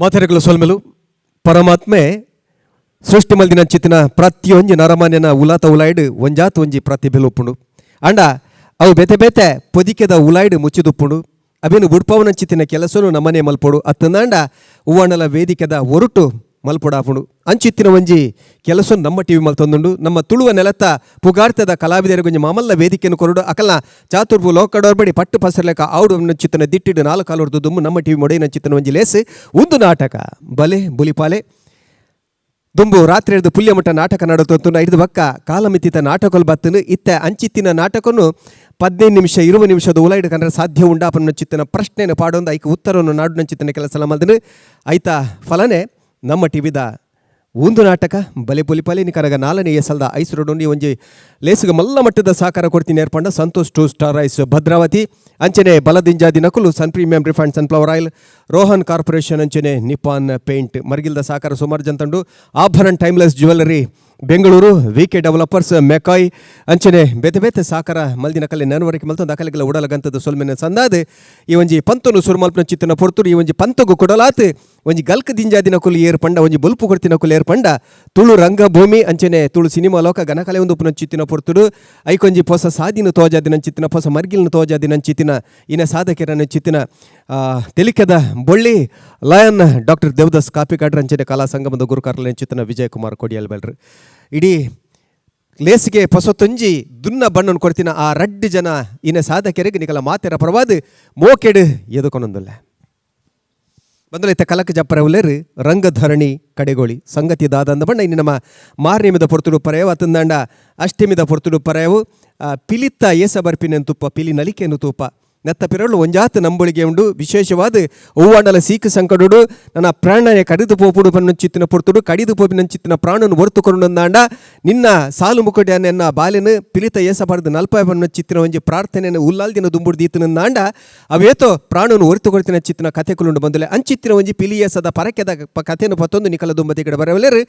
ಮಾತೆರೆಗಳ ಸೊಲ್ಮೆಲು ಪರಮಾತ್ಮೆ ಸೃಷ್ಟಿ ಮಲ್ದಿನ ಚಿತ್ತಿನ ಪ್ರತಿಯೊಂಜಿ ನರಮಾನ್ಯನ ಉಲಾತ ಉಲಾಯ್ಡ್ ಒಂಜಾತ್ ಒಂಜಿ ಪ್ರತಿಭೆಲು ಉಪ್ಪುಂಡು. ಅಂಡ ಅವು ಬೇತೆ ಬೇತೆ ಪೊದಿಕೆದ ಉಲಾಯ್ಡ್ ಮುಚ್ಚಿದುಪ್ಪುಂಡು. ಅವೇನು ಬುಡ್ಪವನ ಚಿತ್ತಿನ ಕೆಲಸನು ನಮ್ಮನೆ ಮಲ್ಪೊಡು ಅತ್ತಂದಾಂಡ ಹೂವಣ್ಣಲ ವೇದಿಕೆದ ಒರುಟು ಮಲ್ಪೊಡಾಪುಂಡು. ಅಂಚಿತ್ತಿನ ಒಂಜಿ ಕೆಲಸ ನಮ್ಮ ಟಿವಿ ಮಲ್ತೊಂದುಂಡು. ನಮ್ಮ ತುಳುವ ನೆಲತ್ತ ಪುಗಾರ್ತದ ಕಲಾವಿದರಿಗೊಂಜಿ ಮಾಮಲ್ಲ ವೇದಿಕೆಯನ್ನು ಕೊರಡು ಅಕಲ್ನ ಚಾತುರ್ಪು ಲೋಕಡೋರ್ಬಡಿ ಪಟ್ಟು ಪಸರ್ಲೆಕ ಆవుಡು ಚಿತ್ತನ ದಿಟ್ಟಿಡು ನಾಲ್ಕು ಕಾಲುರ್ದು ದುಮ್ಮು ನಮ್ಮ ಟಿವಿ ಮೊಡೆಯಿನ ಚಿತ್ತನ ಒಂಜಿ ಲೇಸ್ ಒಂದು ನಾಟಕ ಬಲೆ ಬುಲಿಪಾಲೆ. ದುಂಬು ರಾತ್ರಿ ಹಿಡಿದು ಪುಲ್ಯಮಠ ನಾಟಕ ನಡತೊಂತು ಹಿಡಿದು ಬಕ್ಕ ಕಾಲಮಿತಿತ ನಾಟಕಲು ಬತ್ತನು. ಇತ್ತ ಅಂಚಿತ್ತಿನ ನಾಟಕನು 15 ನಿಮಿಷ 20 ನಿಮಿಷದ ಉಲೈಡು ಕಂಡ್ರೆ ಸಾಧ್ಯ ಉಂಡಾಪನ್ನ ಚಿತ್ತನ ಪ್ರಶ್ನೆಯನ್ನು ಪಾಡೊಂದು ಐಕ್ ಉತ್ತರವನ್ನು ನಾಡು ಚಿತ್ತನ ಕೆಲಸ ಮಲ್ದನು. ಐತ ಫಲನೆ ನಮ್ಮ ಟಿವಿದ ಒಂದು ನಾಟಕ ಬಲೆ ಪೊಲಿಪಾಲಿ ನಿಕರಗ ನಾಲ್ನೇ ಸಲದ ಐಸರೊಡೊಂಡಿ ಒಂಜಿ ಲೇಸುಗ ಮಲ್ಲ ಮಟ್ಟದ ಸಹಕಾರ ಕೊಡ್ತೀನಿ ಏರ್ಪಂಡ Santosh to star rice Bhadravati, ಅಂಚನೆ ಬಲದಿಂಜಾದಿ ನಕುಲು Sun Premium refined sunflower oil, Rohan corporation, ಅಂಚನೆ ನಿಪಾನ್ ಪೇಂಟ್ ಮರ್ಗಿಲ್ದ ಸಹಕಾರ ಸುಮಾರು ಜಂತಂಡು. ಆಭರಣ timeless jewellery Bengaluru, V K developers ಮೆಕಾಯ್, ಅಂಚನೆ ಬೇತೆ ಬೇತೆ ಸಹಕಾರ ಮಲ್ದಿನ ಕಲೆ ನೆನವರಿಕೆ ಮಲ್ತೊಂದು ಅಕಲೆಗೆಲ್ಲ ಉಡಲಗಂತದ ಸೊಲ್ಮೆನ ಸಂದಾದ. ಈ ಒಂಜಿ ಪಂತನು ಸುರುಮಲ್ಪನ ಚಿತ್ತನ ಪೊರ್ತುಡು ಈ ಒಂಜಿ ಪಂತಗು ಕೊಡಲಾತ್ ಒಂಜಿ ಗಲ್ಕ ದಿಂಜಾದಿನ ಕುಲು ಏರ್ ಪಂಡ, ಒಂಜಿ ಬೊಲ್ಪು ಕೊಡ್ತಿನ ಕುಲು ಏರ್ ಪಂಡ ತುಳು ರಂಗಭೂಮಿ ಅಂಚನೆ ತುಳು ಸಿನಿಮಾ ಲೋಕ ಗಣಕಲೆ ಒಂದು ಉಪ್ಪುನ ಚಿತ್ತಿನ ಪೊರ್ತುಡು ಐಕೊಂಜಿ ಪೊಸ ಸಾದಿನ ತೋಜಾದಿನ ಚಿತ್ತಿನ ಪೊಸ ಮರ್ಗಿಲ್ನ ತೋಜಾದಿನ ಚಿತ್ತಿನ ಇನ ಸಾಧಕರನ ಚಿತ್ತಿನ ತೆಲಿಕದ ಬೊಳ್ಳಿ ಲಯನ್ ಡಾಕ್ಟರ್ ದೇವದಾಸ್ ಕಾಪಿಕಾಡ್ರ, ಅಂಚನೆ ಕಲಾ ಸಂಗಮದ ಗುರುಕಾರ್ಲ ಚಿತ್ತಿನ ವಿಜಯ್ ಕುಮಾರ್ ಕೊಡಿಯಲ್ ಬೆಲ್ರು. ಇಡೀ ಲೇಸಿಗೆ ಪೊಸತೊಂಜಿ ದುನ್ನ ಬಣ್ಣನ ಕೊಡ್ತಿನ ಆ ರಡ್ಡು ಜನ ಇನ ಸಾಧಕರಿಗೆ ನಿಕಲ ಮಾತೆರ ಪರವಾದ ಮೋಕೆಡು ಎದುಕೊನೊಂದುಲ್ಲ. ಬಂದಲೈತ ಕಲಕ ಜಪ್ಪರ ಉಲ್ಲೇರು ರಂಗಧರಣಿ ಕಡೆಗೋಳಿ ಸಂಗತಿ ದಾದಂದ ಬಣ್ಣ ಇನ್ನು ನಮ್ಮ ಮಾರ್ನಿಮಿದ ಪೊರ್ತುಡು ಪರೆಯವು ಅತಂದಾಂಡ ಅಷ್ಟಮಿದ ಪೊರ್ತುಡು ಪರೆಯವು. ಪಿಲಿತ್ತ ಏಸ ಬರ್ಪಿನ ತುಪ್ಪ ಪಿಲಿ ನಲಿಕೆಯನ್ನು ತೂಪ ನೆತ್ತ ಪಿರಳು ಒಂಜಾತ ನಂಬೊಳಿಗೆ ಉಂಡು. ವಿಶೇಷವಾದ ಹೂವಾಂಡಲ ಸೀಕು ಸಂಕಡುಡು ನನ್ನ ಪ್ರಾಣನೆ ಕಡಿದು ಪೋಪುಡು ಪನ್ನಂಚಿತ್ತಿನ ಪೊರ್ತುಡು ಕಡಿದು ಪೋಪಿನಂಚಿತ್ತಿನ ಪ್ರಾಣನು ಒರ್ತು ನಿನ್ನ ಸಾಲು ಮುಕುಟ ಎನ್ನ ಬಾಲೆನು ಪಿಲಿತ ಏಸಬಾರದು ನಲ್ಪ ಪನ್ನಂಚಿತ್ತಿನ ಒಂಜಿ ಪ್ರಾರ್ಥನೆಯನ್ನು ಉಲ್ಲಾಲ್ದಿನ ದುಂಬುಡು ದೀತನಂದಾಂಡ ಅವೇತೋ ಪ್ರಾಣನು ಒರ್ತು ಕೊಡ್ತಿನ ಚಿತ್ತಿನ ಕಥೆಕುಲುಂಡು ಬಂದಲೆ. ಅಂಚಿತ್ತಿನ ಒಂಜಿ ಪಿಲಿಯಸದ ಪರಕೆದ ಕಥೆಯನ್ನು ಪತ್ತೊಂದು ನಿಕಲ ದುಂಬತಿ ಕಡೆ ಬರವಲೇರು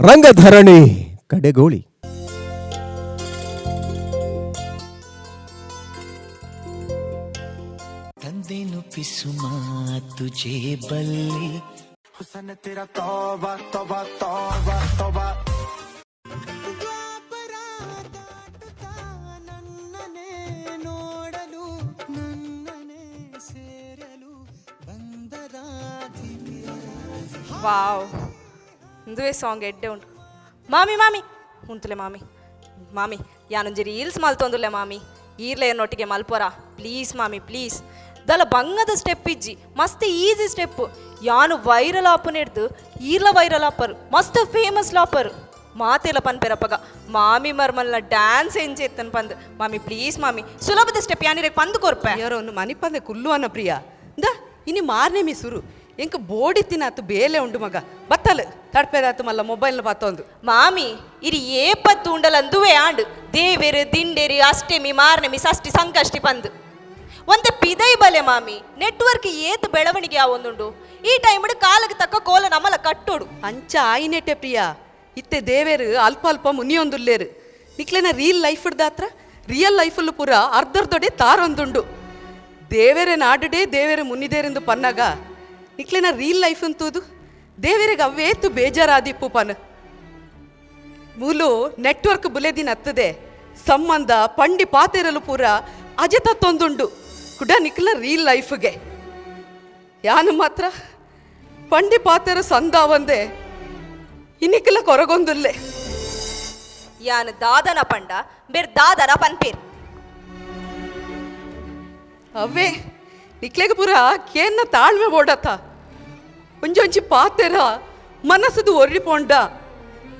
ರಂಗಧರಣಿ ಕಡೆಗೋಳಿ. ತಂದೆನು ಪಿಸುಮಾ ತುಜೆ ಬಲ್ಲಿ हुसन तेरा तौबा तौबा तौबा तौबा. ವಾವ್, ಇಂದುವೆ ಸಾಂಗ್ ಎಡ್ಡೆ ಉಂಟು. ಮಾಮಿ ಮಾಮಿ ಉಂತುಲೆ ಮಾಮಿ ಮಾಮಿ, ಯಾನೊಂಜಿ ರೀಲ್ಸ್ ಮಲ್ತೊಂದುಲ್ಲೆ ಮಾಮಿ, ಈರ್ಲೆ ನೊಟ್ಟಿಗೆ ಮಲ್ಪೊರ ಪ್ಲೀಸ್ ಮಾಮಿ ಪ್ಲೀಸ್. ದಲ ಬಂಗದ ಸ್ಟೆಪ್ ಇಜ್ಜಿ, ಮಸ್ತ್ ಈಸಿ ಸ್ಟೆಪ್. ಯಾನು ವೈರಲ್ ಆಪುನೆಡ್ದು ಈರ್ಲ ವೈರಲ್ ಆಪರು, ಮಸ್ತ್ ಫೇಮಸ್ ಲಾಪರು. ಮಾತೆಲ್ಲ ಪನ್ಪೆರಪ್ಪಗ ಮಾಮಿ ಮರ್ಮಲ್ನ ಡ್ಯಾನ್ಸ್ ಎಂಚೆತ್ತನ್ ಪಂದ್. ಮಾಮಿ ಪ್ಲೀಸ್ ಮಾಮಿ, ಸುಲಭದ ಸ್ಟೆಪ್ ಯಾನಿರೆ ಪಂದ್ ಕೊರ್ಪೆ. ಯಾರೋ ಒಂದು ಮನಿಪಂದೆ ಕುಲ್ಲು ಅನ್ನ ಪ್ರಿಯ ಇಂದ ಇನಿ ಮಾರ್ನೇಮಿ ಸುರು ಎಂಕ್ ಬೋಡಿತ್ತಿನಾತು ಬೇಲೆ ಉಂಡು ಮಗ ಬತ್ತಲ್ ತಡ್ಪೆದಾತು ಮಲ್ಲ ಮೊಬೈಲ್ ಪಾತೊಂದು. ಮಾಮಿ ಇರಿ ಏಪತ್ತು ಉಂಡಲ ಅಂದುವೆ ಆಂಡ್ ದೇವೆರು ದಿಂಡೇರಿ ಅಷ್ಟೆಮಿ ಮಾರ್ನೆಮಿ ಷಷ್ಠಿ ಸಂಕಷ್ಟಿ ಪಂದ್ ಒಂತೆ ಪಿದೈ ಬಲೆ ಮಾಮಿ. ನೆಟ್ವರ್ಕ್ ಏತ್ ಬೆಳವಣಿಗೆ ಆವೊಂದುಂಡು ಈ ಟೈಮ್ ಕಾಲಕ್ಕೆ ತಕ್ಕ ಕೋಲ ನಮ್ಮಲ ಕಟ್ಟೋಡು. ಅಂಚ ಆಯಿನೆಟೆ ಪ್ರಿಯ, ಇತ್ತೆ ದೇವೇರು ಅಲ್ಪ ಅಲ್ಪ ಮುನಿಯೊಂದುಲ್ಲೇರು. ನಿಕ್ಲೆನ ರೀಲ್ ಲೈಫ್ ದಾತ್ರ ರಿಯಲ್ ಲೈಫಲ್ಲೂ ಪೂರ ಅರ್ಧರ್ದೊಡೆ ತಾರೊಂದುಂಡು. ದೇವೇರೆ ನಾಡುಡೆ ದೇವೇರು ಮುನ್ನಿದೇರೆಂದು ಪನ್ನಾಗ ನಿಕ್ಲೆನ ರೀಲ್ ಲೈಫ್ ಅಂತೂದು ದೇವೇರಿಗೆ ಅವೇತು ಬೇಜಾರಾದಿಪ್ಪು ಪನ್. ಮೂಲು ನೆಟ್ವರ್ಕ್ ಬುಲೆದಿನ ಹತ್ತದೆ ಸಂಬಂಧ ಪಂಡಿ ಪಾತೆರಲು ಪೂರ ಅಜೆ ತತ್ತೊಂದುಂಡು ಕುಡ ನಿಕ್ಲ ರೀಲ್ ಲೈಫ್ಗೆ. ಯಾನು ಮಾತ್ರ ಪಂಡಿ ಪಾತೆರ ಸಂದಾವಂದೆ ಇನ್ನಿಕ್ಲ ಕೊರಗೊಂದುಲ್ಲೆ. ಯಾನು ದಾದನ ಪಂಡ ಬೇರ್ ದಾದನ ಪನ್ಪೇರ್. ಅವೇ ನಿಕ್ಲೆಗ ಪೂರ ಕೇನ್ನ ತಾಳ್ಮೆ ಓಡತ ಒಂಜೊಂಜಿ ಪಾತೆರ ಮನಸ್ಸುದು ಒರ್ರಿ ಪೋಂಡ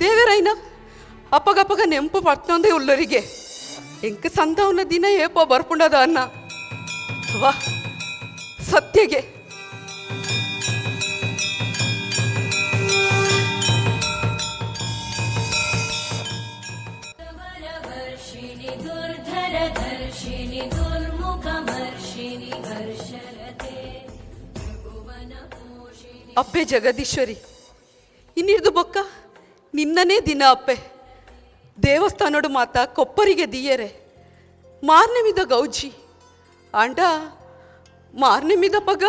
ದೇವರೈನ ಅಪ್ಪಗಪ್ಪಗ ನೆಂಪು ಪಡ್ತೊಂದೇ ಉಲ್ಲರಿಗೆ ಎಂಕ್ ಸಂದವನ ದಿನ ಏಪೋ ಬರ್ಪುಂಡದ ಅನ್ನ ವಾ ಸತ್ಯಗೆ. ಅಪ್ಪೆ ಜಗದೀಶ್ವರಿ, ಇನ್ನಿರ್ದು ಬೊಕ್ಕ ನಿನ್ನನೇ ದಿನ ಅಪ್ಪೆ. ದೇವಸ್ಥಾನೋಡು ಮಾತ ಕೊಪ್ಪರಿಗೆ ದಿಯರೆ ಮಾರ್ನೆಮಿದ ಗೌಜಿ ಆಂಡ ಮಾರ್ನೆಮಿದ ಪಗ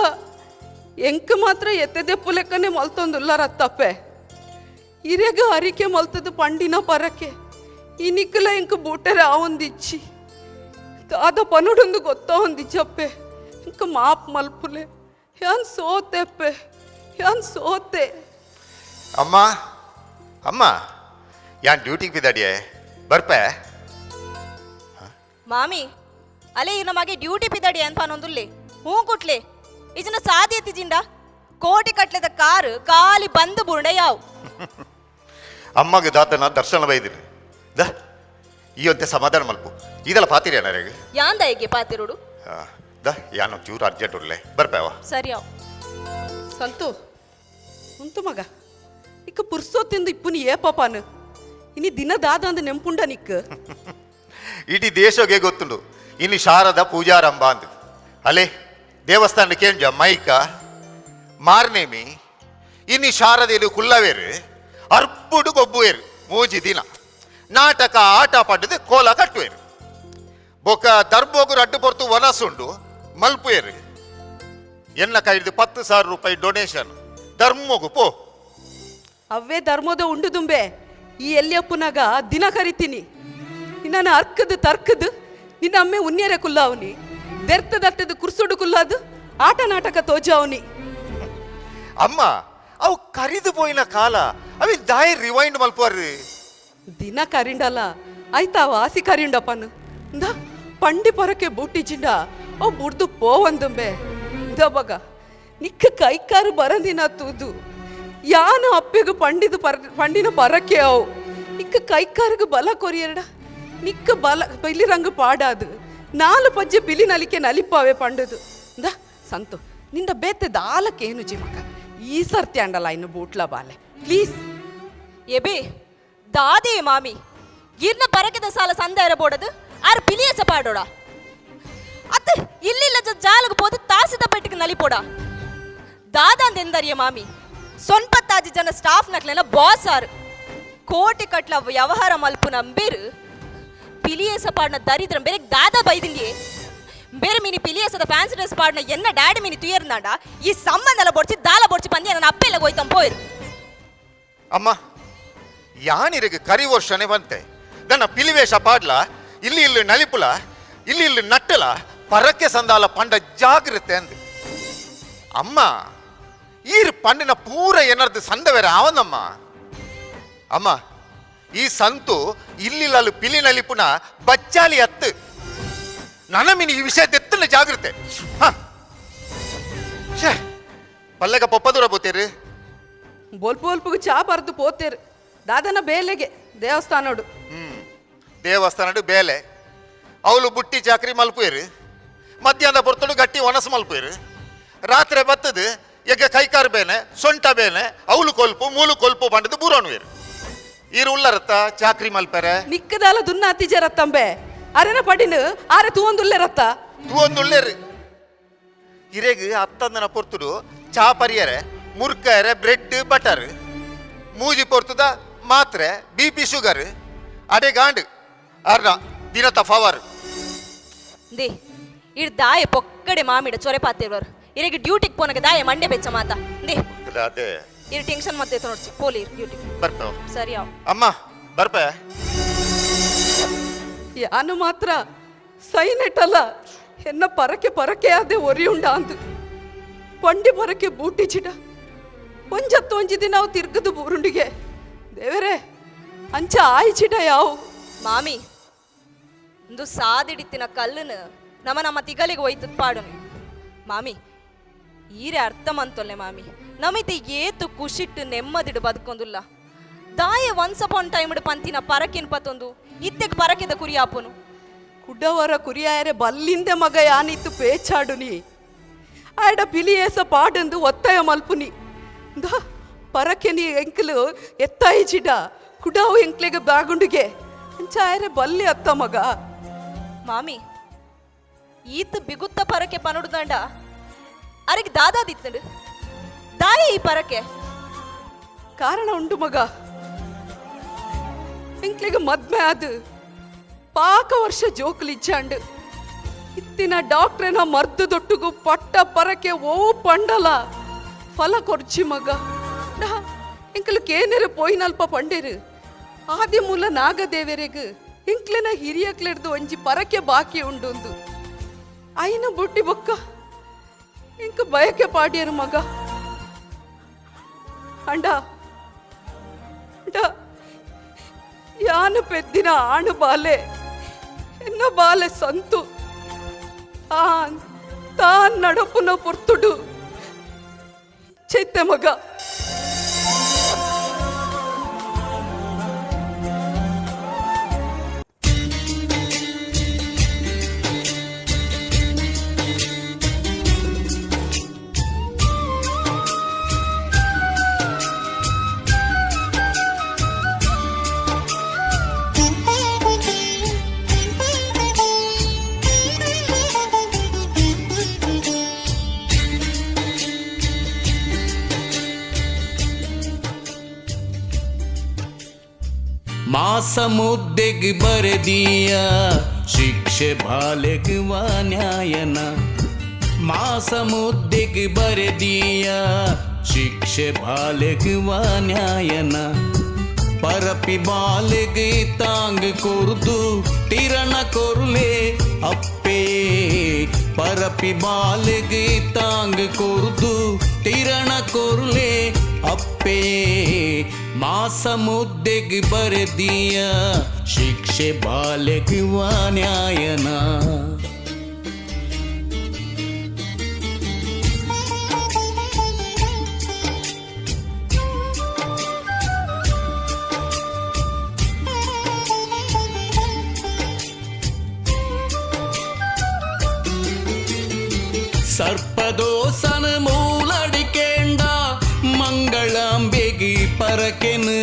ಎಂಕ್ ಮಾತ್ರ ಎತ್ತೆದೆಪ್ಪು ಲೆಕ್ಕನೆ ಮಲ್ತೊಂದುಲ್ಲಾರತ್ತಪ್ಪೆ. ಇರೆಗ ಅರಿಕೆ ಮಲ್ತದ ಪಂಡಿನ ಪರಕೆ ಇನಿಕ್ಲ ಎಂಕ್ ಬೂಟರೆ ಆವೊಂದಿಚ್ಚಿ ದಾದ ಪನುಡೊಂದು ಗೊತ್ತಾವೊಂದಿಚ್ಚಪ್ಪೆ. ಇಂಕ ಮಾಪ್ ಮಲ್ಪುಲೆ, ಯಾನ್ ಸೋತೆಪ್ಪೆ, ಯಾನ್ ಸೋತೆ. ಅಮ್ಮ ಅಮ್ಮ ಯಾನ್ ಡ್ಯೂಟಿಗೆ ಬಿದ್ದಾಡಿಯೇ ಬರ್ಪೆ. ಮಾಮಿ ಅಲೆ ಇವ್ನ ಮಗೆ ಡ್ಯೂಟಿ ಪಿದಾಡಿ ಅನ್ಪಾನೊಂದುಲ್ಲೆ ಹೂ ಕುಟ್ಲೆ ಇಜನ ಸಾದಿ ಎತ್ತಿಜಿಂಡ ಕೋಟಿ ಕಟ್ಲೆದ ಕಾರು ಖಾಲಿ ಬಂದು ಬುರುಂಡ ಯಾವು. ಅಮ್ಮಗೆ ದಾತನ ದರ್ಶನ ಬೈದಿನಿ the ಈ ಒಂತೆ ಸಮಾಧಾನ ಮಲ್ಪು ಇದೆಲ್ಲ ಪಾತಿರಿ ನನಗೆ. ಯಾಂದ ಹೇಗೆ ಪಾತಿರುಡು? The ಯಾನು ಚೂರು ಅರ್ಜೆಂಟ್ ಉರ್ಲೆ ಬರ್ಪೇವ. ಸರಿ ಅವ್. ಸಂತು ಉಂತು ಮಗ, ಇಕ್ಕ ಪುರ್ಸೋತಿಂದು ಇಪ್ಪುನಿ ಏ ಪಾಪಾನು ಇನಿ ದಿನ ದಾದ ಅಂದ ನೆಂಪುಂಡ ನಿಕ್? ಇಡೀ ದೇಶಗೆ ಗೊತ್ತುಂಡು ಇನ್ನು ಶಾರದ ಪೂಜಾರಂಭ ಅಂದು. ಅಲೆ ದೇವಸ್ಥಾನ ಕೇಂದ್ರ ಮೈಕ ಮಾರ್ನೇಮಿ ಇನ್ನು ಶಾರದೆಯಲ್ಲಿ ಕುಲ್ಲವೇರು ಅರ್ಪುಡು ಗೊಬ್ಬುವೇರು ಮೂಜಿ ದಿನ ನಾಟಕ ಆಟ ಪಡ್ಡದು ಕೋಲ ಕಟ್ಟುವೇರು ಬೊಕ ದರ್ಬೋಗು ಅಡ್ಡು ಪೊರ್ತು ವನಸುಂಡು ಮಲ್ಪುವೇರು. ಎನ್ನ ಕೈದು 10,000 ರೂಪಾಯಿ ಡೊನೇಷನ್ ಧರ್ಮೋಗು ಪೋ. ಅವೇ ಧರ್ಮದ ಉಂಡು ದುಂಬೆ ಈ ಎಲ್ಲಿಯಪ್ಪುನಾಗ ದಿನ ಕರಿತೀನಿ ನಿನ್ನ ಅರ್ಕದು ತರ್ಕದು ನಿನ್ನ ಅಮ್ಮೆ ಉನ್ನೇರೆ ಕುಲ್ಲಾವ್ನಿ ದೆರ್ತ ದಟ್ಟದ ಕುರ್ಸುಡು ಕುಲ್ಲಾದು ಆಟ ನಾಟಕ ತೋಜಾವ್ನಿ. ಅಮ್ಮ ಅವು ಕರಿದು ಪೋಯಿನ ಕಾಲ ಅವಿ ದಾಯ ರಿವೈಂಡ್ ಮಲ್ಪುವಾರು. ದಿನ ಕರಿಂಡಲ್ಲ ಆಯ್ತಾ ವಾಸಿ ಕರಿಂಡಪ್ಪನು ಇಂದ ಪಂಡಿ ಪೊರಕೆ ಬೂಟಿ ಜಿಂಡ ಅವು ಬುಡ್ದು ಪೋವಂದುಂಬೆ. ಇಂದ ಬಗ ನಿಕ್ಕ ಕೈಕಾರು ಬರಂದಿನ ತೂದು ಯಾನ ಅಪ್ಪೆಗು ಪಂಡಿದು ಪರ ಪಂಡಿನ ಪರಕೆ ಅವು ನಿಕ್ಕ ಕೈಕಾರಿಗೆ ಬಲ ಕೊರಿಯರಡ ನಿಕ್ಕ ಬಲ ಪಿಲಿ ರಂಗು ಪಾಡಾದು ನಾಲು ಪಜ್ಜೆ ಪಿಲಿ ನಲಿಕೆ ನಲಿಪಾವೆ ಪಂಡದು. ಇಂದ ಸಂತು ನಿಂದ ಬೇತೆ ದಾಲಕ್ಕೇನು ಜಿಮಕ ಈ ಸರ್ತಿ ಅಂಡಲ್ಲ ಇನ್ನು ಬೂಟ್ಲ ಬಾಲೆ ಪ್ಲೀಸ್. ಎಬೆ ದಾದೆ ಮಾಮಿ ಇರ್ನ ಪರಕೆದ ಸಾಲ ಸಂದ ಬೋಡದು ಆರ್ ಪಿಲಿಯಸ ಪಾಡೋಡ ಅತ್ತ ಇಲ್ಲಿಲ್ಲ ಜಾಲಗ ಪೋದು ತಾಸಿದ ಪೆಟ್ಟಿಗೆ ನಲಿಪೋಡ ದಾದಾಂದೆಂದರಿಯ ಮಾಮಿ ಸೊನ್ಪತ್ತಾಜಿ ಜನ ಸ್ಟಾಫ್ ನಕ್ಲೆನ ಬಾಸ್ ಆರ್ ಕೋಟಿ ಕಟ್ಲ ವ್ಯವಹಾರ ಮಲ್ಪು ನಂಬೇರು ಪಿಲಿಯಸ ಪಾಡ್ನ ದರಿದ್ರ ಬೇರೆ ದಾದಾ ಬೈದಿಂಗೆ ಬೇರೆ ಮೀನಿ ಪಿಲಿಯಸದ ಫ್ಯಾನ್ಸಿ ಡ್ರೆಸ್ ಪಾಡ್ನ ಎನ್ನ ಡ್ಯಾಡಿ ಮೀನಿ ತುಯರ್ನಾಂಡ ಈ ಸಂಬಂಧಲ ಬೊಡ್ಚಿ ದಾಲ ಬೊಡ್ಚಿ ಪಂದ್ಯ ನನ್ನ ಅಪ್ಪೆಲ್ಲ ಹೋಯ್ತಂ ಪೋಯಿರು. ಅಮ್ಮ ಯಾನಿರಿಗೆ ಕರಿ ವರ್ಷನೇ ಬಂತೆ ನನ್ನ ಪಿಲಿವೇಷ ಪಾಡ್ಲ ಇಲ್ಲಿ ಇಲ್ಲಿ ನಲಿಪುಲ ಇಲ್ಲಿ ಇಲ್ಲಿ ನಟ್ಟಲ ಪರಕ್ಕೆ ಸಂದಾಲ ಪಂಡ ಜಾಗ್ರತೆ ಅಂದು. ಅಮ್ಮ ಈರ್ ಪಂಡಿನ ಪೂರ ಏನರ್ದು ಸಂದ ಬೇರೆ ಅವನಮ್ಮ. ಅಮ್ಮ ಈ ಸಂತು ಇಲ್ಲಿ ಪಿಲಿ ನಲಿಪುನ ಬಚ್ಚಾಲಿ ಅತ್ತು ನನ್ನ ಮೀನು ಈ ವಿಷಯ ತೆತ್ತನ ಜಾಗ್ರತೆ. ಹ ಛೇ ಪಲ್ಲೆಗ ಪೊಪ್ಪದೂರ ಬೋತೇರಿ. ಬೊಲ್ಪು ಬೊಲ್ಪುಗು ಚಾ ಬರೆದು ಪೋತೇರು ದಾದನ ಬೇಲೆಗೆ ದೇವಸ್ಥಾನೋಡು. ದೇವಸ್ಥಾನಡು ಬೇಲೆ ಅವಳು ಬುಟ್ಟಿ ಚಾಕ್ರಿ ಮಲ್ಪುಯರು ಮಧ್ಯಾಹ್ನ ಪೊರ್ತುಡು ಗಟ್ಟಿ ಒಣಸು ಮಲ್ಪುಯರು ರಾತ್ರಿ ಬತ್ತದು ಎಗ್ಗ ಕೈಕಾರು ಬೇನೆ ಸೊಂಟ ಬೇನೆ ಅವಳು ಕೊಲ್ಪು ಮೂಲು ಕೊಲ್ಪು ಪಂಡದು ಬೂರೋಣುವೇರು ಈರು ಉಲ್ಲರತ್ತ ಚಾಕ್ರಿ ಮಲ್ಪೆರೆ. ನಿಕ್ಕದಾಲ ದುನ್ನ ಅತ್ತಿಜರತ್ತಂಬೆ ಅರೆನ ಪಡಿನು ಆರೆ ತೂವೊಂದುಲ್ಲೆರತ್ತ. ತೂವೊಂದುಲ್ಲೆರು ಇರೆಗ್ ಅತ್ತಂದನ ಪೊರ್ತುಡು ಚಾ ಪರಿಯರೆ ಮುರ್ಕರೆ ಬ್ರೆಡ್ ಬಟರ್ ಮೂಜಿ ಪೊರ್ತುದ ಮಾತ್ರೆ B P sugar ಅಡೆ ಗಾಂಡ್ ಅರ್ನ ದಿನತ ಫವರ್. They ಇರ್ ದಾಯ ಪೊಕ್ಕಡೆ ಮಾಮಿಡ ಚೊರೆ ಪಾತಿರ್ವರು ಇರೆಗೆ ಡ್ಯೂಟಿಗೆ ಪೋನಗೆ ದಾಯ ಮಂಡೆ ಬೆಚ್ಚ ಮಾತ they. ಅದೇ ಇರ್ ಟೆನ್ಷನ್ ಮತ್ತೆ ನೋಡ್ಸಿ ಪೋಲಿ ಡ್ಯೂಟಿ. ಬರ್ಪೆ. ಸರಿ ಅವ್. ಅಮ್ಮ ಬರ್ಪೆ. ಯಾನು ಮಾತ್ರ ಸೈನೆಟಲ್ಲ ಎನ್ನ ಪರಕೆ ಪರಕೆ ಆದೆ ಒರಿಯುಂಡ ಅಂದು ಪಂಡಿ ಪರಕೆ ಬೂಟಿ ಚಿಟ ಒಂಜತ್ತೊಂಜಿ ದಿನ ಅವು ತಿರ್ಗದು ಬೂರುಂಡಿಗೆ ದೇವರೇ ಅಂಚ ಆಯಿ ಚಿಟ ಯಾವು. ಮಾಮಿ ಇಂದು ಸಾದಿಡಿತ್ತಿನ ಕಲ್ಲುನು ನಮ್ಮ ನಮ್ಮ ತಿಗಲಿಗೆ ಒಯ್ತದ ಪಾಡುನು ಮಾಮಿ ಈರೆ ಅರ್ಥ ಮಂತೊಲ್ಲೆ ಮಾಮಿ ನಮಿತಿ ಏತು ಖುಷಿಟ್ಟು ನೆಮ್ಮದಿಡು ಬದುಕೊಂದುಲ್ಲ ದಾಯ once upon time ಪಂತಿನ ಪರಕಿನ ಪತ್ತೊಂದು ಇತ್ತೆಗ್ ಪರಕೆದ ಕುರಿಯಾಪುನು. ಕುಡವರ ಕುರಿಯಾಯರೆ ಬಲ್ಲಿಂದೆ ಮಗ ಯಾನಿತ್ತು ಪೇಚಾಡುನಿ ಆಯಡ ಪಿಲಿಯೇಸ ಪಾಡಂದು ಒತ್ತಾಯ ಮಲ್ಪುನಿ the ಪರಕೆ ನೀ ಎಂಕಲು ಎತ್ತಾಯಿ ಚಿಡ ಕುಡವು ಎಂಕ್ಲೆಗೆ ಬಾಗುಂಡಿಗೆ ಅಂಚ ಆಯರೆ ಬಲ್ಲಿ ಅತ್ತ ಮಗ. ಮಾಮಿ ಈತ ಬಿಗುತ್ತ ಪರಕೆ ಪನುಡ್ದಂಡ ಅರೆಗೆ ದಾದಾದಿತ್ತಂಡು ದಾಯ ಈ ಪರಕೆ ಕಾರಣ ಉಂಡು ಮಗ ಎಂಕ್ಲೆಗೆ ಮದ್ಮೆ ಅದು ಪಾಕ ವರ್ಷ ಜೋಕುಲಿಚ್ಚಾಂಡು ಇತ್ತಿನ ಡಾಕ್ಟ್ರೇನ ಮರ್ದು ದೊಟ್ಟುಗು ಪಟ್ಟ ಪರಕೆ ಓ ಪಂಡಲ. ಫಲ ಕೊರ್ಚಿ ಮಗ. ಡಾ ಎಂಕಲು ಕೇನೆರೆ ಪೋಯಿನಲ್ಪ ಪಂಡೇರು ಆದಿ ಮೂಲ ನಾಗದೇವರೆಗ್ ಎಂಕ್ಲೆನ ಹಿರಿಯಕ್ಲೆಡ್ದು ಒಂಜಿ ಪರಕೆ ಬಾಕಿ ಉಂಡುಂದು ಐನ ಬುಟ್ಟಿ ಬೊಕ್ಕ ಎಂಕ ಬಯಕೆ ಪಾಡ್ಯರು ಮಗ. ಅಂಡ ಅಂಡ ಯಾನು ಪೆದ್ದಿನ ಆಣು ಬಾಲೆ ಎನ್ನ ಬಾಲೆ ಸಂತು ತಾನ್ ತಾನ್ ನಡಪುನ ಪೊರ್ತುಡು ಚೈತೆ ಮಗ. ಮಾಸ ಮುದ್ದೆಗ್ ಬರೆದೀಯ ಶಿಕ್ಷೆ ಬಾಲೆಗ್ ನ್ಯಾಯನ. ಮಾಸ ಮುದ್ದೆಗ್ ಬರೆದೀಯ ಶಿಕ್ಷೆ ಬಾಲೆಗ್ ನ್ಯಾಯನ. ಪರಪಿ ಬಾಲೆಗ್ ತಾಂಗ್ ಕೊರ್ದು ತಿರಣ ಕೊರುಲೆ ಅಪ್ಪೇ. ಪರಪಿ ಬಾಲೆಗ್ ತಾಂಗ್ ಕೊರ್ದು ತಿರಣ ಕೊರುಲೆ ಅಪ್ಪೇ. ಮಾಸ ಮುದ್ದೆಗ್ ಬರೆದೀಯ ಶಿಕ್ಷೆ ಬಾಲೆಗ್ ನ್ಯಾಯನ. ಸರ್ಪದೋಸನ ಮೂಲಡಿಕೇಂಡ ಮಂಗಳಾಂಬೆಗಿ ಪರಕೆನು.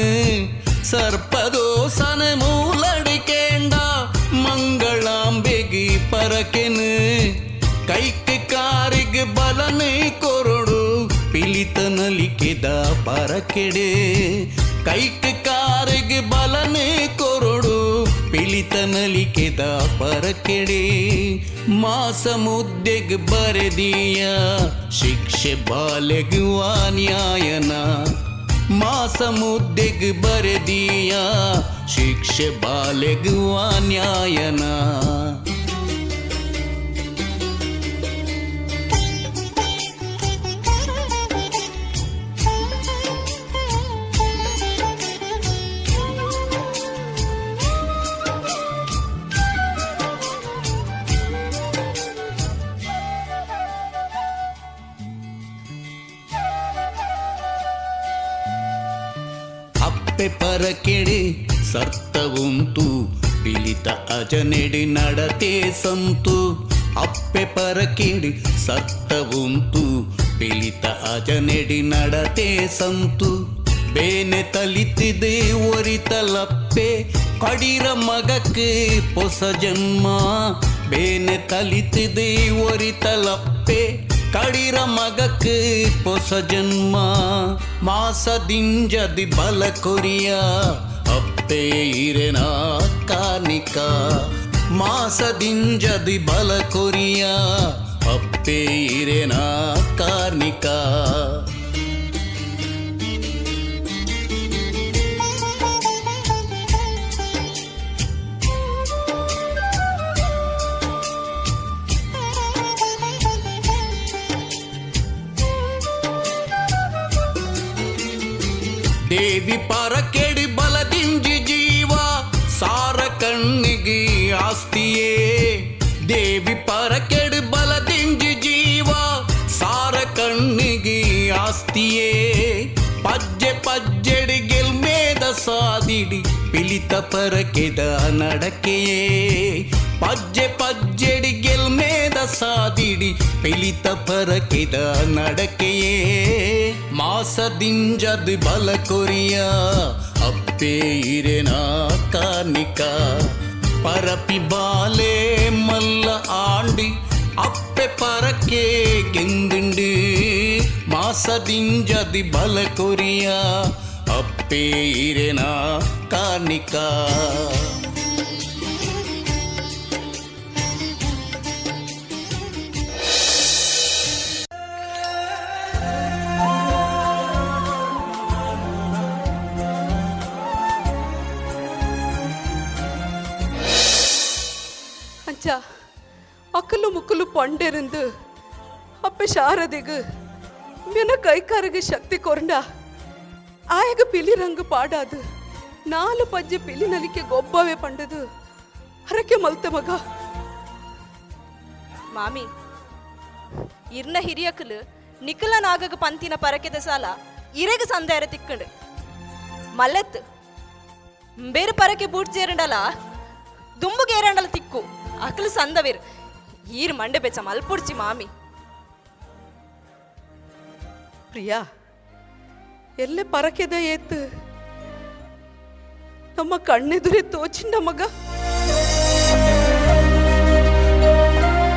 ಸರ್ಪದೋಸನ ಮೂಲಡಿಕೇಂಡ ಮಂಗಳಾಂಬೆಗಿ ಪರಕೆನು. ಕೈಕ್ ಕಾರಿಗ್ ಬಲನೆ ಕೊರಡು ಪಿಲಿತ ನಲಿಕೆದ ಪರಕೆಡೆ. ಕೈಕ್ ಕಾರಿಗ್ ಬಲನೆ ಕೊರಡು ಪಿಲಿತ ನಲಿಕೆದ ಪರಕೆಡೆ. ಮಾಸ ಮುದ್ದೆಗ್ ಬರೆದೀಯ ಶಿಕ್ಷೆ ಬಾಲೆಗ್ ನ್ಯಾಯನ. ಮಾಸ ಮುದ್ದೆಗ್ ಬರೆದೀಯ ಶಿಕ್ಷೆ ಬಾಲೆಗ್ ನ್ಯಾಯನ. ಅಪ್ಪೆ ಪರಕೆಡೆ ಸರ್ತ ಉಂತು ಪಿಲಿತ ಅಜನೆಡಿ ನಡತೆ ಸಂತು. ಅಪ್ಪೆ ಪರಕೆಡೆ ಸರ್ತ ಉಂತು ಪಿಲಿತ ಅಜನೆಡಿ ನಡತೆ ಸಂತು. ಬೇನೆ ತಲಿತಿದೆ ಒರಿತಲಪ್ಪೆ ಕಡಿರ ಮಗಕ್ಕೆ ಪೊಸ ಜನ್ಮ. ಬೇನೆ ತಲಿತಿದೆ ಒರಿತಲಪ್ಪೆ ಕಡಿರ ಮಗಕ್ಕೆ ಪೊಸ ಜನ್ಮ. ಮಾಸದಿಂಜದಿ ಬಲ ಕೊರಿಯ ಅಪ್ಪೆ ಇರೆನ ಕಾನಿಕ. ಮಾಸದಿಂಜದಿ ಬಲ ಕೊರಿಯ ಅಪ್ಪೆ ಇರೆನ ಕಾರ್ನಿಕ. ದೇವಿ ಪರಕೆಡಿ ಬಲದಿಂಜಿ ಜೀವ ಸಾರ ಕಣ್ಣಿಗೆ ಆಸ್ತಿಯೇ. ದೇವಿ ಪರಕೆಡಿ ಬಲದಿಂಜಿ ಜೀವ ಸಾರ ಕಣ್ಣಿಗೆ ಆಸ್ತಿಯೇ. ಪಜ್ಜೆ ಪಜ್ಜೆಡಿ ಗೆಲ್ಮೇದ ಸಾದಿಡಿ ಪಿಲಿತ ಪರಕೆದ ನಡಕೆಯೇ. ಪಜ್ಜೆ ಪಜ್ಜೆಡಿ ಗೆಲ್ಮೇದ ಸಾದಿಡಿ ಪಿಲಿತ ಪರಕೆದ ನಡಕೆಯೇ. ಮಾಸದಿಂಜದ್ ಬಲ ಕೊರಿಯ ಅಪ್ಪೆ ಇರೆನ ಕಾರ್ನಿಕ. ಪರಪಿ ಬಾಲೆ ಮಲ್ಲ ಆಂಡಿ ಅಪ್ಪೆ ಪರಕೆ ಗೆಂದುಂಡು. ಮಾಸದಿಂಜದಿ ಬಲ ಕೊರಿಯ ಅಪ್ಪೆ ಇರೆನ ಕಾರ್ನಿಕ. ಅಂಚ ಅಕ್ಕಲು ಮುಕ್ಕಲು ಪಂಡೆರಂದು ಅಪ್ಪೆ ಶಾರದೆಗು ಮೆನ ಕೈಕಾರಗೆ ಶಕ್ತಿ ಕೊರಂಡ ಆಯಗ ಪಿಲಿ ರಂಗು ಪಾಡಾದು ನಾಲು ಪಜ್ಜೆ ಪಿಲಿ ನಲಿಕೆ ಗೊಬ್ಬವೇ ಪಂಡದು ಹರಕೆ ಮಲ್ತೆ ಮಗ. ಮಾಮಿ ಇರ್ನ ಹಿರಿಯಕಲು ನಿಖಲ ನಾಗಗ ಪಂತಿನ ಪರಕೆದ ಸಾಲ ಇರೆಗ ಸಂದಾರ ತಿಕ್ಕಂಡು ಮಲ್ಲತ್ ಬೇರೆ ಪರಕೆ ಬೂಟ್ ചേരണ്ടಲ್ಲ ದುಂಬುಗೇರಂಡಲ ತಿಕ್ಕು ಅಕಲು ಸಂದವೇರು ಈರ್ ಮಂಡೆ ಬೆಚ್ಚ ಮಲ್ಪುಡ್ಚಿ ಮಾಮಿ. ಪ್ರಿಯಾ ಎಲ್ಲೆ ಪರಕೆದ ಏತು ನಮ್ಮ ಕಣ್ಣೆದುರೇ ತೋಚಿಂಡ ಮಗ.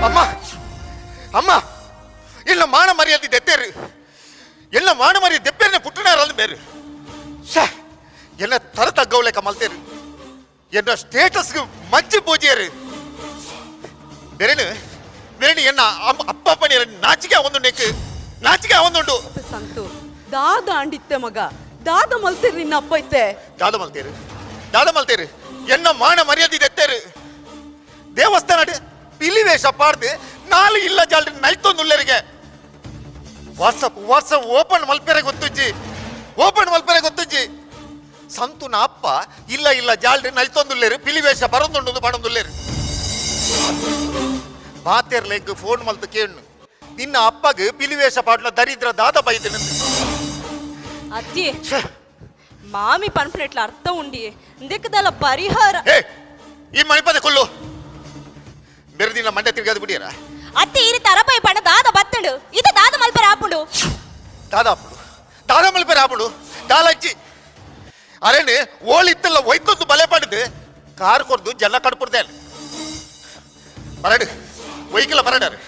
ಅಮ್ಮ ಅಮ್ಮ ಎಲ್ಲ ಮಾನ ಮರ್ಯಾದೆ ದೆತ್ತೇರು ಎಲ್ಲ ಮಾನ ಮರ್ಯಾದೆ ದೆಪ್ಪೇರ್ನೆ ಪುಟ್ಟನಾರಲ್ಲ ಬೇರು ಶ್ಯಾ என்ன தர தగ్గவுலே கமல்தேரு என்ற ஸ்டேட்டஸ்க்கு மಜ್ಜಿ ಪೂಜೆಯರು ಬೆರಣು ಬೆರಣು ಎನ್ನ ಅಪ್ಪ ಪಣಿಯರ ನಾಚಿಕೆ ಒಂದು ನೆಕ್ ನಾಚಿಕೆ ಒಂದುಂಡು. ಸಂತು ದಾದ ಆಂಡಿತ್ತೆ ಮಗ ದಾದ ಮಲ್ತೇರು ನಿನ್ನ ಅಪ್ಪ ಇತ್ತೆ. ದಾದ ಮಲ್ತೇರು ದಾದ ಮಲ್ತೇರು ಎನ್ನ ಮಾನ ಮರ್ಯಾದೆ ದೆತ್ತೇರು ದೇವಸ್ಥಾನ ಪಿಲಿ ವೇಷ ಪಾಡ್ದು ನಾಲು ಇಲ್ಲ ಜಾಲ್ರಿ ನೈತೊಂದುಲ್ಲರಿಗೆ ವಾಟ್ಸಪ್ ವಾಟ್ಸಪ್ ಓಪನ್ ಮಲ್ಪೆರೆ ಗೊತ್ತುಜ್ಜಿ ಓಪನ್ ಮಲ್ಪೆರೆ ಗೊತ್ತುಜ್ಜಿ ಸಂತುನ ಅಪ್ಪ ಇಲ್ಲ ಇಲ್ಲ ಜಾಲ್ರಿ ನಲ್ತೊಂದುಲ್ಲೇರು ಪಿಲಿ ವೇಷ ಬರೊಂದುಂಡು ಪಡೊಂದುಲ್ಲೇರು ಮಾತೇರ್ಲೆಗ್ ಫೋನ್ ಮಲ್ತು ಕೇಣ್ಣು ನಿನ್ನ ಅಪ್ಪಗ್ ಪಿಲಿ ವೇಷ ಪಾಡ್ಲ ದರಿದ್ರ ದಾದ ಬೈದಿನ. ಅತ್ತಿ ಮಾಮಿ ಪನ್ಪನೆಟ್ಲ ಅರ್ಥ ಉಂಡಿ ಇಂದೆಕ್ಕದಲ್ಲ ಪರಿಹಾರ. ಏ ಈ ಮಣಿಪದ ಕೊಲ್ಲು ಬೆರದಿನ ಮಂಡೆ ತಿರ್ಗಾದು ಬಿಡಿಯರ. ಅತ್ತಿ ಇರಿ ತರಪೈ ಪಣ ದಾದ ಬತ್ತಂಡು ಇದ ದಾದ ಮಲ್ಪರ ಆಪುಂಡು. ದಾದ ಆಪುಂಡು ದಾದ ಮಲ್ಪೆರೆ ಆಪುಂಡು ದಾಲಜ್ಜಿ ಅರೇನೆ ಓಳಿ ಇತ್ತಲ್ಲ ಒಯ್ತೊಂದು ಬಲೆ ಪಡೆದು ಕಾರ್ ಕೊರ್ದು ಜಲ್ಲ ಕಡ್ಪುಡ್ದೆ ಬರಡು ಒಯ್ಕಲ ಬರಡಾರು.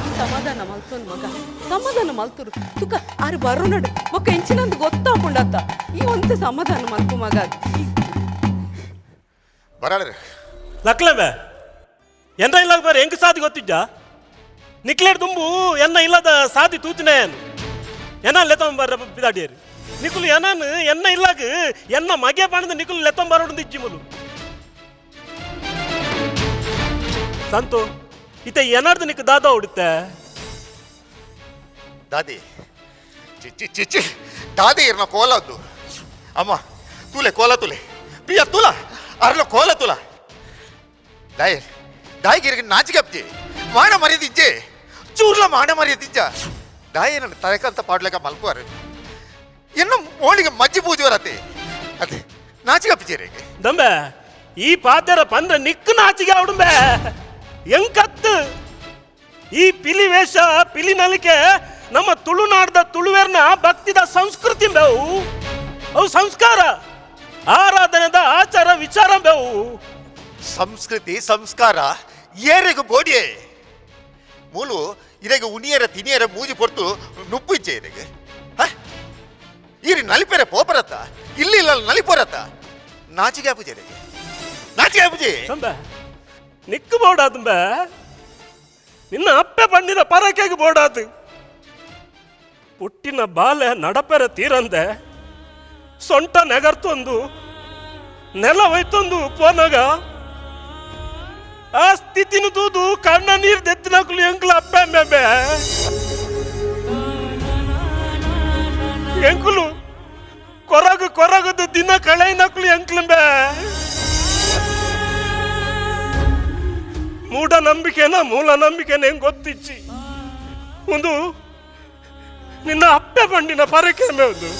ಈ ಸಮಾಧಾನ ಮಲ್ತೋನ್ ಮಗ ಸಮಾಧಾನ ಮಲ್ತುರು ತುಕ ಆರು ಬರೋನಡು ಒಕ್ಕ ಎಂಚಿನಂದು ಗೊತ್ತಾಪುಂಡತ್ತ ಈ ಒಂತೆ ಸಮಾಧಾನ ಮಲ್ಪು ಮಗ. ಬರಡರು. ಲಕ್ಲವೆ ಎನ್ನ ಇಲ್ಲಾಗ ಬೇರೆ ಹೆಂಗ್ ಸಾದಿ ಗೊತ್ತಿಜ್ಜಾ ನಿಕ್ಲೇಡ್ ದುಂಬು ಎನ್ನ ಇಲ್ಲದ ಸಾದಿ ತೂತಿನೇ ಎನ್ನ ಲೆತ್ತೊಂಬರ ಬಿದಾಡಿಯರು ನಿಕುಲು ಎನನ್ ಎನ್ನ ಇಲ್ಲಾಗ ಎನ್ನ ಮಗೆ ಪಣದ ನಿಕುಲು ಲೆತ್ತೊಂಬರೋಡು ಇಜ್ಜಿ ಮುಲು ಸಂತು ಇತ್ತೆ ಏನಾರ್ದು ನಿಕ್ ದಾದ ಉಡುತ್ತೆ. ದಾದಿ ಚಿ ಚಿ ಚಿ ದಾದಿ ಇರ್ನ ಕೋಲದ್ದು ಅಮ್ಮ ತೂಲೆ ಕೋಲ ತುಲೆ ಪ್ರಿಯ ತುಲ ಅರ್ಲ ಕೋಲ ತುಲ ದಾಯ್ ದಾಯಿಗಿರಿಗೆ ನಾಚಿಕೆ ಅಪ್ಜಿ ಮಾನ ಮರ್ಯಾದೆ ಇಜ್ಜೆ ಚೂರ್ಲ ಮಾನ ಮರ್ಯಾದೆ ಇಜ್ಜ ದಾಯಿ ನನ್ನ ತರಕಂತ ಪಾಡ್ಲೆಕ ಮಲ್ಪುವಾರು ಇನ್ನು ಮೋಳಿಗೆ ಮಜ್ಜಿ ಪೂಜುವರತೆ ಅದೇ ನಾಚಿಕೆ ಅಪ್ಪಿಜೇರಿಗೆ. ದಂಬೆ ಈ ಪಾತೆರ ಪಂದ್ರ ನಿಕ್ಕು ನಾಚಿಗೆ ಅವಡುಂಬೆ ಎಂಕತ್ತು ಈ ಪಿಲಿ ವೇಷ ಪಿಲಿ ನಲಿಕೆ ನಮ್ಮ ತುಳುನಾಡ್ದ ತುಳುವೇರ್ನ ಭಕ್ತಿದ ಸಂಸ್ಕೃತಿ ಬೇವು ಅವು ಸಂಸ್ಕಾರ ಆರಾಧನೆದ ಆಚಾರ ವಿಚಾರ ಬೇವು. ಸಂಸ್ಕೃತಿ ಸಂಸ್ಕಾರ ಏರೆಗು ಬೋಡಿಯೇ ಮೂಲು ಇರೆಗೆ ಉಣಿಯರ ತಿನಿಯರ ಮೂಜಿ ಪೊರ್ತು ನುಪ್ಪು ಇಚ್ಚೆ ಇರೆಗೆ ಹ ಈರಿ ನಲಿಪೆರೆ ಪೋಪರತ್ತ ಇಲ್ಲಿ ಇಲ್ಲ ನಲಿಪೋರತ್ತ ನಾಚಿಗೆ ಆಪುಜೆ ಇರೆಗೆ ನಾಚಿಗೆ ಆಪುಜೆ. ತಂಬೆ ನಿಕ್ಕು ಬೋಡಾದುಂಬೆ ನಿನ್ನ ಅಪ್ಪೆ ಪಂಡಿನ ಪರಕೆಗೆ ಬೋಡಾದು ಪುಟ್ಟಿನ ಬಾಲೆ ನಡಪೆರೆ ತೀರಂದೆ ಸೊಂಟ ನೆಗರ್ತೊಂದು ನೆಲ ಹೋಯ್ತೊಂದು ಪೋನಾಗ ಆ ಸ್ಥಿತಿನ ತೂದು ಕಣ್ಣ ನೀರು ದೆತ್ತಿನಕ್ಲು ಎಂಕ್ಲ ಅಪ್ಪೆ ಅಂಬೆ ಎಂಕುಲು ಕೊರಗು ಕೊರಗದು ದಿನ ಕಳೆಯಿನಕ್ಲು ಎಂಕ್ಲಂಬೆ ಮೂಢ ನಂಬಿಕೆನ ಮೂಲ ನಂಬಿಕೆನ ಹೆಂಗ್ ಗೊತ್ತಿಚ್ಚಿ ಒಂದು ನಿನ್ನ ಅಪ್ಪೆ ಬಂಡಿನ ಪರಕೆ ಒಂದು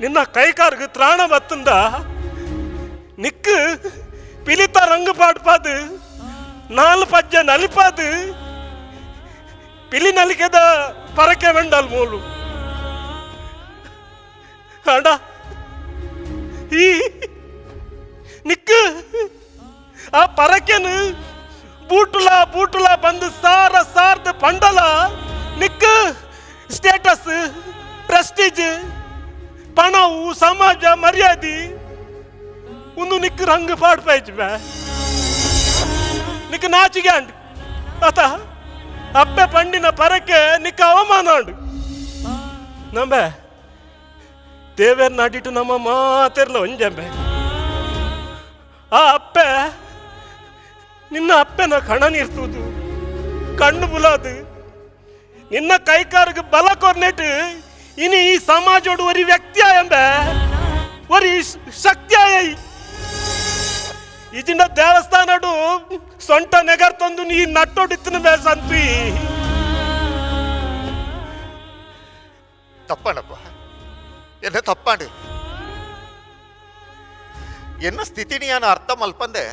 ನಿನ್ನ ಕೈಕಾರ್ಗು ತ್ರಾಣ ಬತ್ತಂದ ನಿಕ್ಕು ಪಿಲಿತ ರಂಗು ಪಾಡ್ಪಾದು ನಾಲ್ ಪಜ್ಜೆ ನಲಿಪಾದು ಪಿಲಿ ನಲಿಕೆದ ಪರಕೆ ವೆಂಡಲ್ ಮೂಲು ಅಡ ಈ ನಿಕ್ಕು ಆ ಪರಕೆನು ಬೂಟುಲ ಬೂಟುಲ ಬಂದು ಸಾರ ಸಾರ್ದ ಪಂಡಲ ನಿಕ್ಕು ಸ್ಟೇಟಸ್ ಪ್ರೆಸ್ಟೀಜ್ ಪಣವು ಸಮಾಜ ಮರ್ಯಾದೆ ಒಂದು ನಿಕ್ಕು ರಂಗು ಪಾಡ್ಪಾಯ್ತು ಬೇ ನಿಕ್ಕು ನಾಚಿಗೆ ಅಂಡ್ ಅತ ಅಪ್ಪೆ ಪಂಡಿನ ಪರಕೆ ನಿಕ್ಕ ಅವಮಾನ ಅಂಡು ನಂಬೆ ದೇವೇರ್ ನಾಡಿಟ್ಟು ನಮ್ಮ ಮಾತಿರ್ಲ ಒಂಜಂಬೆ. ಆ ಅಪ್ಪೆ ನಿನ್ನ ಅಪ್ಪೆನ ಕಣ ನೀರ್ತುವುದು ಕಣ್ಣು ಬುಲಾದು ನಿನ್ನ ಕೈಕಾರಿಗೆ ಬಲ ಕೊರ್ನೆಟ್ ಇನಿ ಈ ಸಮಾಜೋಡು ಒರಿ ವ್ಯಕ್ತಿ ಎಂಬೆ ಒರಿ ಶಕ್ತಿ ಆಯ. ಇಜಿಂದ ದೇವಸ್ಥಾನಡು ಸೊಂಟ ನೆಗರ್ ತಂದು ನೀ ನಟ್ಟೋಡಿತ್ತಿನ ಬೇಸಂತಿ. ತಪ್ಪಣಪ್ಪ, ಎನ್ನ ತಪ್ಪಾಂಡು. ಎನ್ನ ಸ್ಥಿತಿನಿ ಯಾನು ಅರ್ಥ ಮಲ್ಪಂದೆ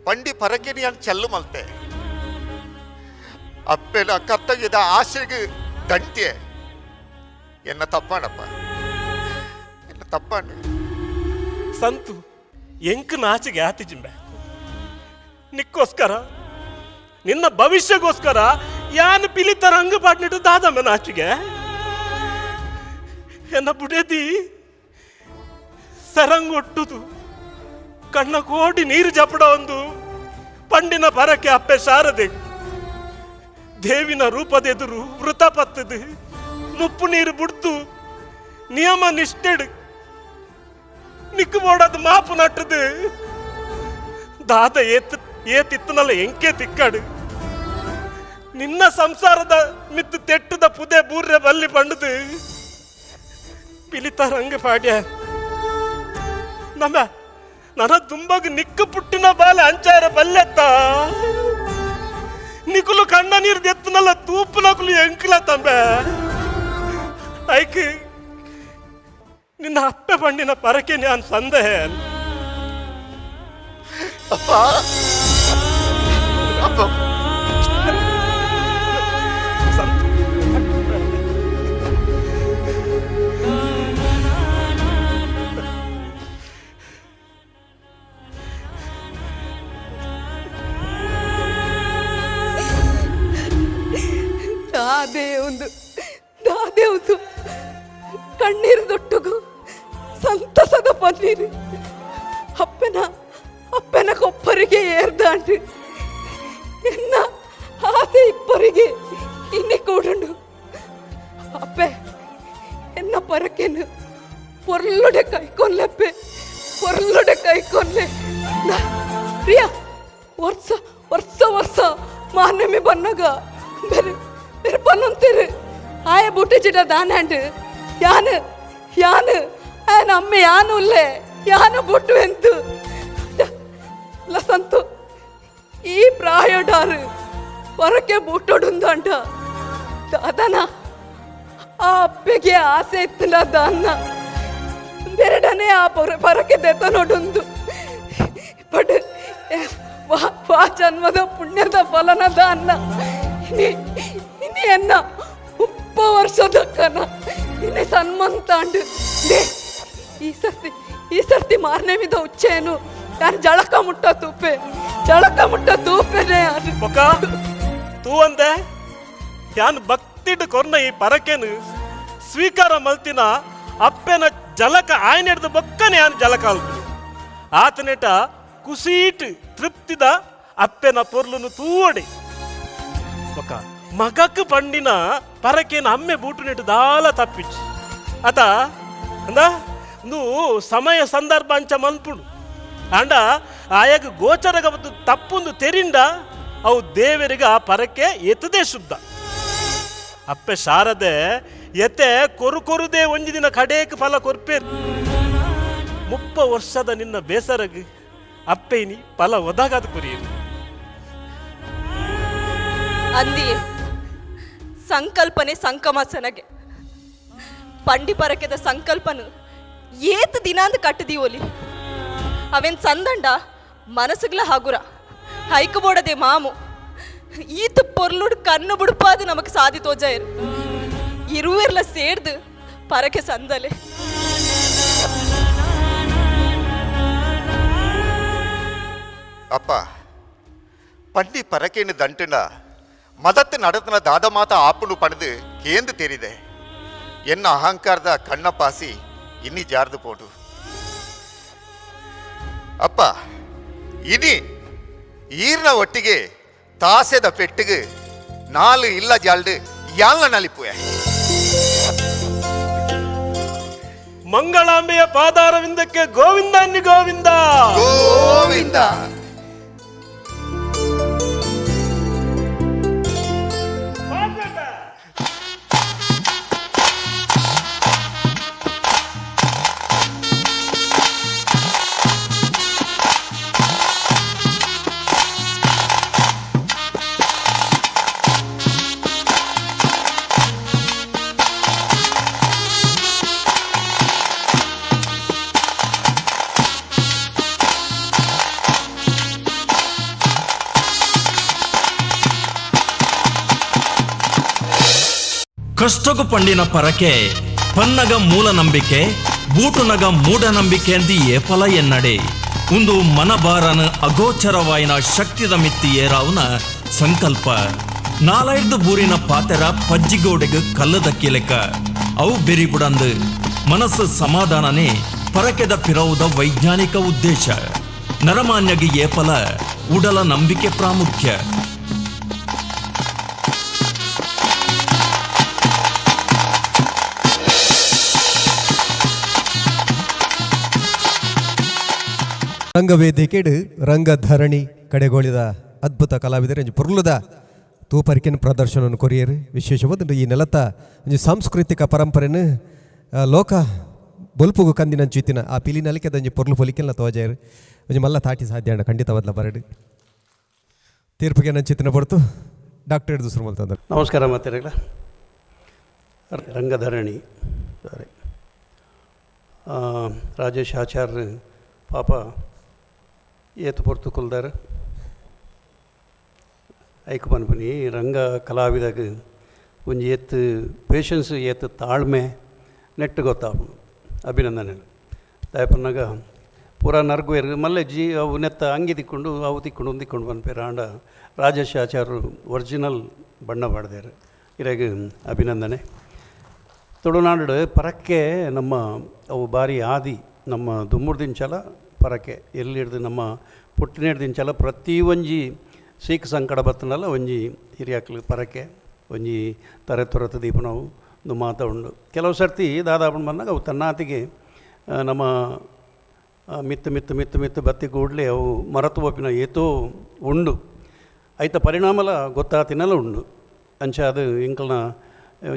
ಪಂಡಿ ಪರಕೆನಿ ಯಾನು ಚೆಲ್ಲು ಮಲ್ತೆ. ಅಪ್ಪೆನ ಕರ್ತವ್ಯದ ಆಶೆಗೆ ದಂಟೆ. ಎನ್ನ ತಪ್ಪಾಣಪ್ಪ, ಎನ್ನ ತಪ್ಪಾಂಡು. ಸಂತು ಎಂಕ್ ನಾಚಿಗೆ ಆತಿ ಜಿಂಬೆ. ನಿಕ್ಕೋಸ್ಕರ ನಿನ್ನ ಭವಿಷ್ಯಕ್ಕೋಸ್ಕರ ಯಾನ್ ಪಿಲಿತರ ಹಂಗ ಪಾಡ್ನಿಟ್ಟು ದಾದಮ್ಮ ನಾಚಿಗೆ. ಎನ್ನ ಬುಡೇದಿ ಸರಂಗೊಟ್ಟುದು ಕಣ್ಣ ಕೋಡಿ ನೀರು ಜಪಡ ಒಂದು ಪಂಡಿನ ಪರಕೆ ಅಪ್ಪೆ ಶಾರದೆ ದೇವಿನ ರೂಪದೆದುರು ವೃತ ಪತ್ತದು ಮುಪ್ಪು ನೀರು ಬುಡ್ತು ನಿಯಮ ನಿಷ್ಠೆಡು ನಿಕ್ಕು ಬೋಡದು ಮಾಪು ನಟ್ಟದು ದಾದ ಏತ್ ಏತಿತ್ತನಲ್ಲ ಎಂಕೆ ತಿಕ್ಕಾಡು. ನಿನ್ನ ಸಂಸಾರದ ಮಿತ್ತು ತೆಟ್ಟದ ಪುದೆ ಬೂರ್ರೆ ಬಲ್ಲಿ ಪಂಡದು ಪಿಲಿತಾರಂಗ ಪಾಡ್ಯ. ನಮ್ಮ ನನ್ನ ದುಂಬಗ್ ನಿಕ್ಕು ಪುಟ್ಟಿನ ಬಾಲೆ ಅಂಚಾರ ಬಲ್ಲೆತ್ತ ನಿಕುಲು ಕಣ್ಣ ನೀರು ಎತ್ತನಲ್ಲ ತೂಪು ನಕುಲು ಎಂಕಲ ತಂಬೆ. ಐಕ್ ನಿನ್ನ ಅಪ್ಪೆ ಪಂಡಿನ ಪರಕೆ ನಾನು ಸಂದೇಹ. ಅಪ್ಪ ಅಪ್ಪ. ದಾದೆ ಒಂದು ದಾದೆ ಒಂದು ಕಣ್ಣೀರು ದೊಟ್ಟುಗು ಸಂತಸದ ಪನ್ನೀರು ಅಪ್ಪನ ಅಪ್ಪನ ಕೊಪ್ಪರಿಗೆ ಏರ್ದಾಂಡು ಎನ್ನ ಆಸೆ ಇಪ್ಪರಿಗೆ ಇನ್ನಿ ಕೂಡುಂಡು. ಅಪ್ಪೆ ಎನ್ನ ಪರಕೆನು ಪೊರ್ಲುಡೆ ಕೈಕೊನ್ಲೆಪ್ಪೆ, ಪೊರ್ಲುಡೆ ಕೈಕೊನ್ಲೆ. ಪ್ರಿಯಾ ವರ್ಷ ವರ್ಷ ವರ್ಷ ಮಾರ್ನೆಮಿ ಬನ್ನಗ ಬೇರೆ ಬೇರೆ ಪನ್ನೊಂತೇರು ಆಯ ಬುಟ್ಟೆ ಚಿಟ ದಾನಾಂಡು ಯಾನು ಯಾನು ಆಯನ ಅಮ್ಮೆ ಯಾನು ಉಲ್ಲೆ ಯಾನು ಬುಟ್ಟು ಎಂತು ಲಸಂತು ಈ ಪ್ರಾಯಡಾರು ಹೊರಕ್ಕೆ ಬುಟ್ಟೊಡುಂದಂಟ ದಾದನ ಆ ಅಪ್ಪೆಗೆ ಆಸೆ ಇತ್ತಲ್ಲ ದಾನ್ನ ಬೆರಡನೆ ಆ ಪರಕ್ಕೆ ದೆತ್ತ ನೋಡುಂದು. ಬಟ್ ವಾ ವಾ ಜನ್ಮದ ಪುಣ್ಯದ ಫಲನ ದಾನ್ನ ಇನಿ ಇನಿ ಎನ್ನ ಉಪ್ಪ ವರ್ಷದ ಕನ ಇನಿ ಸನ್ಮಂತಾಂಡು. They ಈ ಸರ್ತಿ ಈ ಸರ್ತಿ ಮಾರನೇಮಿದ ಉಚ್ಚೇನು ಯಾರು ಜಳಕ ಮುಟ್ಟ ತೂಪೆ, ಜಳಕ ಮುಟ್ಟ ತೂಪೆನೆ ಯಾರು. ಬೊಕ್ಕ ತೂ ಅಂದೆ ಯಾನ್ ಭಕ್ತಿಡ್ ಕೊರ್ನ ಈ ಪರಕೆನು ಸ್ವೀಕಾರ ಮಲ್ತಿನ ಅಪ್ಪೆನ ಜಲಕ ಆಯ್ನೆಡ್ದು ಬೊಕ್ಕನೆ ಯಾನ್ ಜಲಕ ಅಲ್ಪು ಆತನೇಟ ಕುಸೀಟ್ ತೃಪ್ತಿದ ಅಪ್ಪೆನ ಪೊರ್ಲುನು ತೂವಡಿ. ಬೊಕ್ಕ ಮಗಕ್ ಪಂಡಿನ ಪರಕೇನ ಅಮ್ಮೆ ಬೂಟು ನೆಟ್ಟು ದಾಲ ತಪ್ಪಿಚ್ಚು ಅತ ಅಂದ నువ్వు ಸಮಯ ಸಂದರ್ಭ ಅಂಚ ಮನ್ಪುಡು ಅಂಡ ಆಯಾಗ ಗೋಚರಗ ತಪ್ಪುಂದು ತೆರಿಂಡ ಅವು ದೇವರಿಗೆ ಆ ಪರಕೆ ಎತ್ತದೇ ಶುದ್ಧ. ಅಪ್ಪೆ ಶಾರದೆ ಎತ್ತೆ ಕೊರು ಕೊರುದೇ ಒಂಜಿ ದಿನ ಕಡೇಕ್ ಫಲ ಕೊರ್ಪೇರು. 30 ವರ್ಷದ ನಿನ್ನ ಬೇಸರಗ್ ಅಪ್ಪೆನಿ ಫಲ ಒದಗದು ಕುರಿಯರು. ಅಂದಿಯೇ ಸಂಕಲ್ಪನೆ ಸಂಕಮಸನಗೆ ಪಂಡಿ ಪರಕೆದ ಸಂಕಲ್ಪನು ಏತ್ ದಿನಾಂದ ಕಟ್ಟದೀವೊಲಿ ಅವೇನ್ ಸಂದಂಡ ಮನಸ್ಸುಗ್ಲ ಹಗುರ ಹೈಕು ಬೋಡದೆ ಮಾಮು ಈತ ಪೊರ್ಲುಡ್ ಕಣ್ಣು ಬುಡುಪಾದು ನಮಕ್ ಸಾದಿ ತೋಜಾಯರು ಇರುವೆರ್ಲ ಸೇರ್ದು ಪರಕೆ ಸಂದಲೆ. ಅಪ್ಪ ಪಂಡಿ ಪರಕೇನು ದಂಟನ ಮದತ್ತು நடத்தின ದಾದ ಮಾತ ಆಪುಂಡು ಪಣದು ಕೇಂದು ತೆರಿದೆ. ಎನ್ನ ಅಹಂಕಾರದ ಕಣ್ಣ ಪಾಸಿ ಇನ್ನಿ ಜಾರ್ದು ಪೋಡು. ಅಪ್ಪ ಇನಿ ಈರ್ನ ಒಟ್ಟಿಗೆ ತಾಸೆದ ಪೆಟ್ಟಿಗೆ ನಾಲು ಇಲ್ಲ ಜಾಲ್ಡು ಯಾಲ್ನ ನಲಿಪುವೆ. ಮಂಗಳಾಂಬೆಯ ಪಾದಾರವಿಂದಕ್ಕೆ ಗೋವಿಂದ ಅನ್ನಿ ಗೋವಿಂದ. ಗೋವಿಂದ. ಕಷ್ಟಗು ಪಂಡಿನ ಪರಕೆ ಪನ್ನಗ ಮೂಲ ನಂಬಿಕೆ ಬೂಟುನಗ ಮೂಢನಂಬಿಕೆ ಅಂದಿ ಏಪಲ ಎನ್ನಡೆ. ಉಂದು ಮನಬಾರನ ಅಗೋಚರವಾಯಿನ ಶಕ್ತಿದ ಮಿತ್ತಿ ಏರಾವುನ ಸಂಕಲ್ಪ. ನಾಲೈದು ಬೂರಿನ ಪಾತೆರ ಪಜ್ಜಿಗೋಡೆಗೆ ಕಲ್ಲದ ಕಿಲೆಕ ಅವು ಬೆರಿಬುಡಂದು ಮನಸ್ಸು ಸಮಾಧಾನನೇ ಪರಕೆದ ಪಿರವುದ ವೈಜ್ಞಾನಿಕ ಉದ್ದೇಶ. ನರಮಾನ್ಯಗೆ ಏಪಲ ಉಡಲ ನಂಬಿಕೆ ಪ್ರಾಮುಖ್ಯ. ರಂಗವೇದಿಕೆಡು ರಂಗಧರಣಿ ಕಡೆಗೋಳಿದ ಅದ್ಭುತ ಕಲಾವಿದರು ಒಂಜಿ ಪೊರ್ಲುದ ತೂಪರಿಕೆನ ಪ್ರದರ್ಶನವನ್ನು ಕೊರಿಯರು. ವಿಶೇಷವಾದ ಈ ನೆಲತ ಒಂಜಿ ಸಾಂಸ್ಕೃತಿಕ ಪರಂಪರೆನು ಲೋಕ ಬೊಲ್ಪುಗು ಕಂದಿನಂಚಿತ್ತಿನ ಆ ಪಿಲಿ ನಲಿಕೆದ ಒಂಜಿ ಪೊರ್ಲು ಪೊಲಿಕೆಲ್ಲ ತೋಜಾಯರು. ಒಂಜಿ ಮಲ್ಲ ತಾಟಿ ಸಾಧ್ಯ ಅಣ್ಣ ಖಂಡಿತವಾದ್ಲ ಬರಡು. ತೀರ್ಪಿಗೆ ನಂಚಿತ್ತಿನ ಪೊರ್ತು ಡಾಕ್ಟರ್ ದುಸ್ರು ಮಲ್ತಂದರು. ನಮಸ್ಕಾರ ಮಾತೆರೆಗಳ. ರಂಗಧರಣಿ ಸಾರಿ ರಾಜೇಶ್ ಆಚಾರ್ಯ ಪಾಪ ಏತು ಪೊರ್ತು ಕುಲ್ದಾರ್ ಐಕ್ ಪನ್ಪುನಿ. ರಂಗ ಕಲಾವಿದಗ್ ಒಂಜಿ ಏತ್ ಪೇಷನ್ಸ್, ಏತ್ ತಾಳ್ಮೆ ನೆಟ್ಟ್ ಗೊತ್ತಾಪುಂಡು. ಅಭಿನಂದನೆಲು. ದಾಯೆ ಪನ್ನಗ ಪೂರ ನರ್ಗುವೆರ್ ಮಲ್ಲೆ ಜಿ ಅವು ನೆತ್ತ ಅಂಗಿ ತಿಕ್ಕೊಂಡು ಅವು ತಿಕ್ಕೊಂಡು ಉಂದು ತಿಕ್ಕೊಂಡು ಪನ್ಪೆರ್. ಆಂಡ ರಾಜೇಶ್ ಆಚಾರ್ರು ಒರಿಜಿನಲ್ ಬಣ್ಣ ಪಾಡ್ದೆರ್. ಇರೆಗ್ ಅಭಿನಂದನೆ. ತುಳುನಾಡು ಪರಕ್ಕೆ ನಮ್ಮ ಅವು ಬಾರಿ ಆದಿ. ನಮ್ಮ ದುಂಬುರ್ದಿಂಚಲ ಪರಕೆ ಎಲ್ಲಿಡ್ದು ನಮ್ಮ ಪುಟ್ಟಿನೆಡ್ದಿಂಚಲ ಪ್ರತಿ ಒಂಜಿ ಸೀಕ್ ಸಂಕಡ ಬತ್ತನಲ್ಲ ಒಂಜಿ ಹಿರಿಯಕ್ಲು ಪರಕೆ ಒಂಜಿ ತರೆ ತೊರತು ದೀಪನವು ಒಂದು ಮಾತ ಉಂಡು. ಕೆಲವು ಸರ್ತಿ ದಾದಾಪುಂಡು ಬಂದಾಗ ಅವು ತನ್ನಾತಿಗೆ ನಮ್ಮ ಮಿತ್ತು ಮಿತ್ತು ಮಿತ್ತು ಮಿತ್ತು ಬತ್ತಿ ಕೂಡಲೇ ಅವು ಮರತು ಒಪ್ಪಿನ ಏತೋ ಉಂಡು. ಐತ ಪರಿಣಾಮಲ ಗೊತ್ತಾತಿನಲ ಉಂಡು. ಅಂಚ ಅದು ಎಂಕಲ್ನ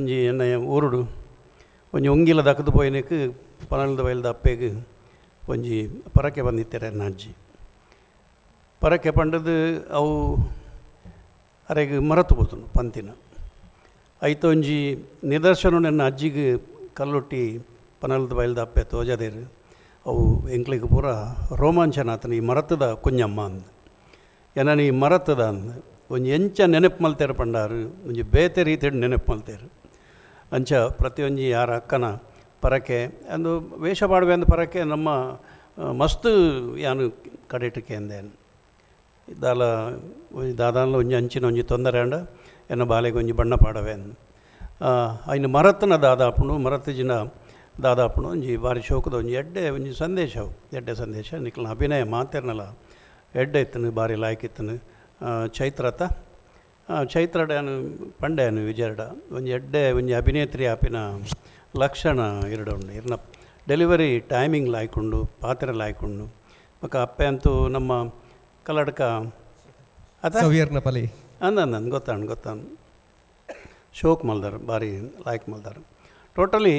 ಒಂಜಿ ಎನ್ನ ಊರುಡು ಒಂಜಿ ಉಂಗಿಲ ದಕ್ಕದು ಪೋಯಿನಕ್ ಪನಲ್ದ ಬೈಲ್ದ ಅಪ್ಪೆಗ್ ಒಂಜಿ ಪರಕೆ ಬಂದಿತ್ತಾರೆ ಎನ್ನ ಅಜ್ಜಿ. ಪರಕೆ ಪಂಡದು ಅವು ಅರೆಗ್ ಮರತು ಪೋತುಂಡು ಪಂತಿನ. ಐತ ಒಂಜಿ ನಿದರ್ಶನ ನನ್ನ ಅಜ್ಜಿಗ್ ಕಲ್ಲುಟ್ಟಿ ಪನಲ್ದ ಬೈಲ್ದ ಅಪ್ಪೆ ತೋಜದೇರು. ಅವು ಎಂಕ್ಲೆಗ್ ಪೂರ ರೋಮಾಂಚನ ಆತನ. ಈ ಮರತದ ಕುಂಜಮ್ಮ ಅಂದ್ ಎನನ್ ಈ ಮರತದ ಅಂದ್ ಒಂಜಿ ಎಂಚ ನೆನಪು ಮಲ್ತೇರು ಪಂಡಾರು ಒಂಜಿ ಬೇತೆ ರೀತಿಡ್ ನೆನಪು ಮಲ್ತೇರು. ಅಂಚ ಪ್ರತಿಯೊಂಜಿ ಯಾರ ಅಕ್ಕನ ಪರಕೆ ಅಂದು ವೇಷ ಪಾಡುವೆ ಅಂದ್ ಪರಕೆ ನಮ್ಮ ಮಸ್ತ್ ಯಾನು ಕಡೆಟ್ ಕೇಂದೇನು ದಾಲ ಒಂಜಿ ದಾದಾನ್ಲ ಒಂಜಿ ಅಂಚಿನ ಒಂಜಿ ತೊಂದರೆ ಆಂಡ ಎನ್ನ ಬಾಲೆಗ್ ಒಂಜಿ ಬಣ್ಣ ಪಾಡವೆ ಅಂದ್. ಐನ್ ಮರತನ ದಾದಾಪುಂಡು ಮರತ ಜಿನ ದಾದಾಪುಂಡು ಒಂಜಿ ಬಾರಿ ಶೋಕುದ ಒಂಜಿ ಎಡ್ಡೆ ಒಂಜಿ ಸಂದೇಶ ಅವು ಎಡ್ಡೆ ಸಂದೇಶ. ನಿಕ್ಲ್ನ ಅಭಿನಯ ಮಾತೆರ್ನಲ ಎಡ್ಡೆ ಇತ್ತನು, ಬಾರಿ ಲಾಯ್ಕ್ ಇತ್ತನು. ಚೈತ್ರತ ಚೈತ್ರಡ ಯಾನ್ ಪಂಡೆ ಯಾನ್ ವಿಜಯಡ ಒಂಜಿ ಎಡ್ಡೆ ಒಂಜಿ ಅಭಿನೇತ್ರಿ ಆಪಿನ ಲಕ್ಷಣ ಇರಡ ಉಂಡು. ಇರ್ನ ಡೆಲಿವರಿ ಟೈಮಿಂಗ್ ಲಾಯ್ಕುಂಡು, ಪಾತ್ರ ಲಾಯ್ಕುಂಡು. ಬೊಕ ಅಪ್ಪೆ ಅಂತೂ ನಮ್ಮ ಕಲ್ಲಡ್ಕ ಅತ ಸವಿಯರ್ನ ಪಲಿ ಅಂದ ಅಂದ ಗೊತ್ತಾಂಡ್ ಗೊತ್ತಾಂಡ್. ಶೋಕ್ ಮಲ್ದಾರ್, ಬಾರಿ ಲಾಯ್ಕ್ ಮಲ್ದಾರ್. ಟೋಟಲಿ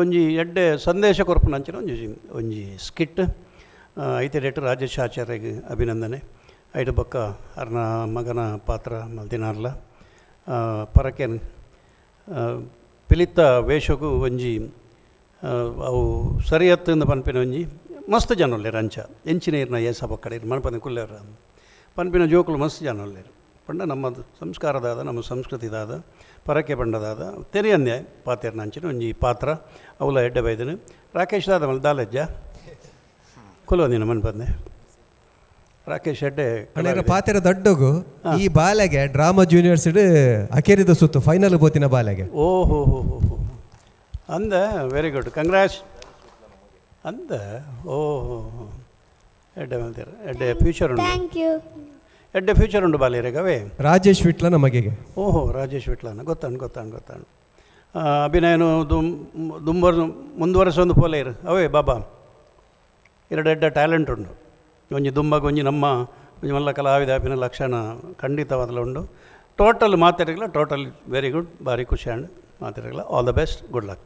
ಒಂಜಿ ಎಡ್ಡೆ ಸಂದೇಶ ಕೊರ್ಪುನ ಅಂಚಿನ ಒಂಜಿ ಒಂಜಿ ಸ್ಕಿಟ್. ಐತೆ ಡೇಟ್ ರಾಜೇಶ್ ಆಚಾರ್ಯಗ್ ಅಭಿನಂದನೆ. ಐಟ್ ಬೊಕ್ಕ ಅರ್ನ ಮಗನ ಪಾತ್ರ ಮಲ್ದಿನಾರ್ಲ ಪರಕೆನ್ ಪಿಲಿತ್ತ ವೇಷಗು ಒಂಜಿ ಅವು ಸರಿಯತ್ತಿಂದ ಪನ್ಪಿನ ಒಂಜಿ ಮಸ್ತ್ ಜನ ಉಲ್ಲೆರ್. ಅಂಚ ಎಂಚಿನ ಇರ್ನ ಏಸ ಬೊಕ್ಕಡೆ ಇರ್ ಮನ್ಪಂದೆ ಕುಲ್ಲೆರ್ ಪನ್ಪಿನ ಜೋಕುಲು ಮಸ್ತ್ ಜನ ಉಲ್ಲೆರ್. ಪಂಡ ನಮ್ಮ ಸಂಸ್ಕಾರದಾದ ನಮ್ಮ ಸಂಸ್ಕೃತಿದಾದ ಪರಕೆ ಪಂಡದಾದ ತೆರಿಯಂದೆ ಪಾತೆರ್ನ ಅಂಚಿನ ಒಂಜಿ ಪಾತ್ರ ಅವುಲ ಎಡ್ಡೆ ಬೈದನು. ರಾಕೇಶ್ ದಾದ ಮಲ್ ದಾಲಜ್ಜ ಕುಲೋದಿನ ಮನ್ಪಂದೆ ರಾಕೇಶ್ ಎಡ್ಡೆ. ಅಣ್ಣರ ಪಾತೆರ ದೊಡ್ಡಗು ಈ ಬಾಲೆಗೆ ಡ್ರಾಮಾ ಜೂನಿಯರ್ಸ್ ಅಕೇರಿದ ಸುತ್ತು ಫೈನಲ್ ಬೋತಿನ ಬಾಲೆಗೆ. ಓಹೋ ಹೋ ಹೋ ಹೋ ಅಂದ ವೆರಿ ಗುಡ್, ಕಂಗ್ರಾಟ್ಸ್ ಅಂದ. ಓಹೋ ಎಡ್ಡೆ ಮಲ್ತೇರು, ಎಡ್ಡೆ ಫ್ಯೂಚರ್ ಉಂಡು. Thank you. ಎಡ್ಡೆ ಫ್ಯೂಚರ್ ಉಂಡು ಬಾಲ್ಯರೇಗವೇ. ರಾಜೇಶ್ ವಿಟ್ಲ ನಮಗೆಗೆ. ಓಹೋ ರಾಜೇಶ್ ವಿಟ್ಲನ ಗೊತ್ತಾಂಡು ಗೊತ್ತಾಂಡು ಗೊತ್ತಾಂಡು. ಅಭಿನಯನು ದುಂಬರ್ ಮುಂದುವರೆಸೊಂದು ಪೋಲೇರು ಅವೇ ಬಾಬಾ. ಎರಡು ಎಡ್ಡೆ ಟ್ಯಾಲೆಂಟ್ ಉಂಡು. ಒಂಜಿ ದುಂಬಗ್ ಒಂಜಿ ನಮ್ಮ ಒಂಜಿ ಮಲ್ಲ ಕಲಾವಿದ ಆಪಿನ ಲಕ್ಷಣ ಖಂಡಿತವಾದಲ ಉಂಡು. ಟೋಟಲ್ ಮಾತೆರೆಗ್ಲ ಟೋಟಲ್ ವೆರಿ ಗುಡ್, ಭಾರಿ ಖುಷಿ ಆಂಡ್ ಮಾತೆರೆಗ್ಲ all the best, good luck.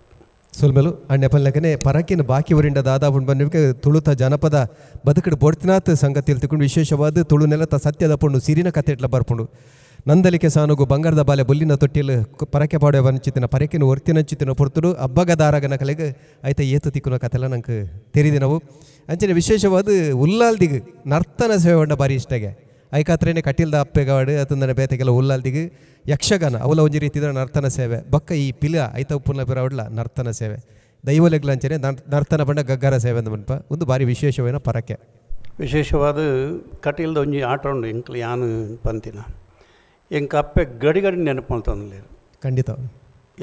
ಸೊಲ್ಮೆಲು ಅಣ್ಣೆ ಪಲ್ಲಕನೆ. ಪರಕಿನ ಬಾಕಿ ಊರಿಂದ ದಾದಾ ಉಂಡು ಬಂದಿಗೆ ತುಳುತ ಜನಪದ ಬದುಕಡು ಬೊಡ್ತಿನಾತ್ ಸಂಗತಿ ತಿಳ್ಕೊಂಡು ವಿಶೇಷವಾದ ತುಳು ನೆಲತ ಸತ್ಯದ ಪೊಣ್ಣು ಸಿರಿನ ಕತೆ ಎಟ್ಲ ಬರ್ಪುಂಡು. ನಂದಲಿಕೆ ಸಾನುಗು ಬಂಗಾರದ ಬಾಲೆ ಬುಲ್ಲಿನ ತೊಟ್ಟಿಲು ಪರಕೆ ಪಾಡುವ ವಂಚಿತಿನ ಪರಕಿನ ಒರ್ತಿನಂಚಿತಿನ ಪೊರ್ತುಡು ಅಬ್ಬಗದಾರಗನ ಕಲೆಗೆ ಐತ ಏತು ತಿಕ್ಕುನ ಕತೆಲ್ಲ ನಂಗೆ ತೆರಿದಿನವು. ಅಂಚನೆ ವಿಶೇಷವಾದ ಉಲ್ಲಾಲ್ದಿಗ್ ನರ್ತನ ಸೇವೆ ಬಾರಿ ಇಷ್ಟಗೆ. ಐಕಾತ್ರೇನೆ ಕಟೀಲ್ದ ಅಪ್ಪೆಗಾಡು ಅತಂದನೆ ಬೇತೆ ಕೆಲವು ಉಲ್ಲಾಲ್ದಿಗೆ ಯಕ್ಷಗಾನ ಅವಲ ಒಂಜಿ ರೀತಿದ ನರ್ತನ ಸೇವೆ ಬೊಕ್ಕ ಈ ಪಿಲ ಐತ ಉಪ್ಪುನ ಪಿರವುಡ್ಲ ನರ್ತನ ಸೇವೆ ದೈವಲೆಗ್ಲ ಅಂಚನೆ ನರ್ತನ ಪಂಡ ಗಗ್ಗರ ಸೇವೆ ಅಂದ್ ಪನ್ಪ ಒಂದು ಬಾರಿ ವಿಶೇಷವಾಯಿನ ಪರಕೆ. ವಿಶೇಷವಾದ ಕಟೀಲ್ದ ಒಂಜಿ ಆಟ ಉಂಡು ಎಂಕ್ಲು ಯಾನ್ ಪಂತಿನ ಎಂಕ್ ಅಪ್ಪೆ ಗಡಿ ಗಡಿ ನೆನಪು ಮಲ್ತೊಂದುಲ್ಲೆರ್. ಖಂಡಿತ.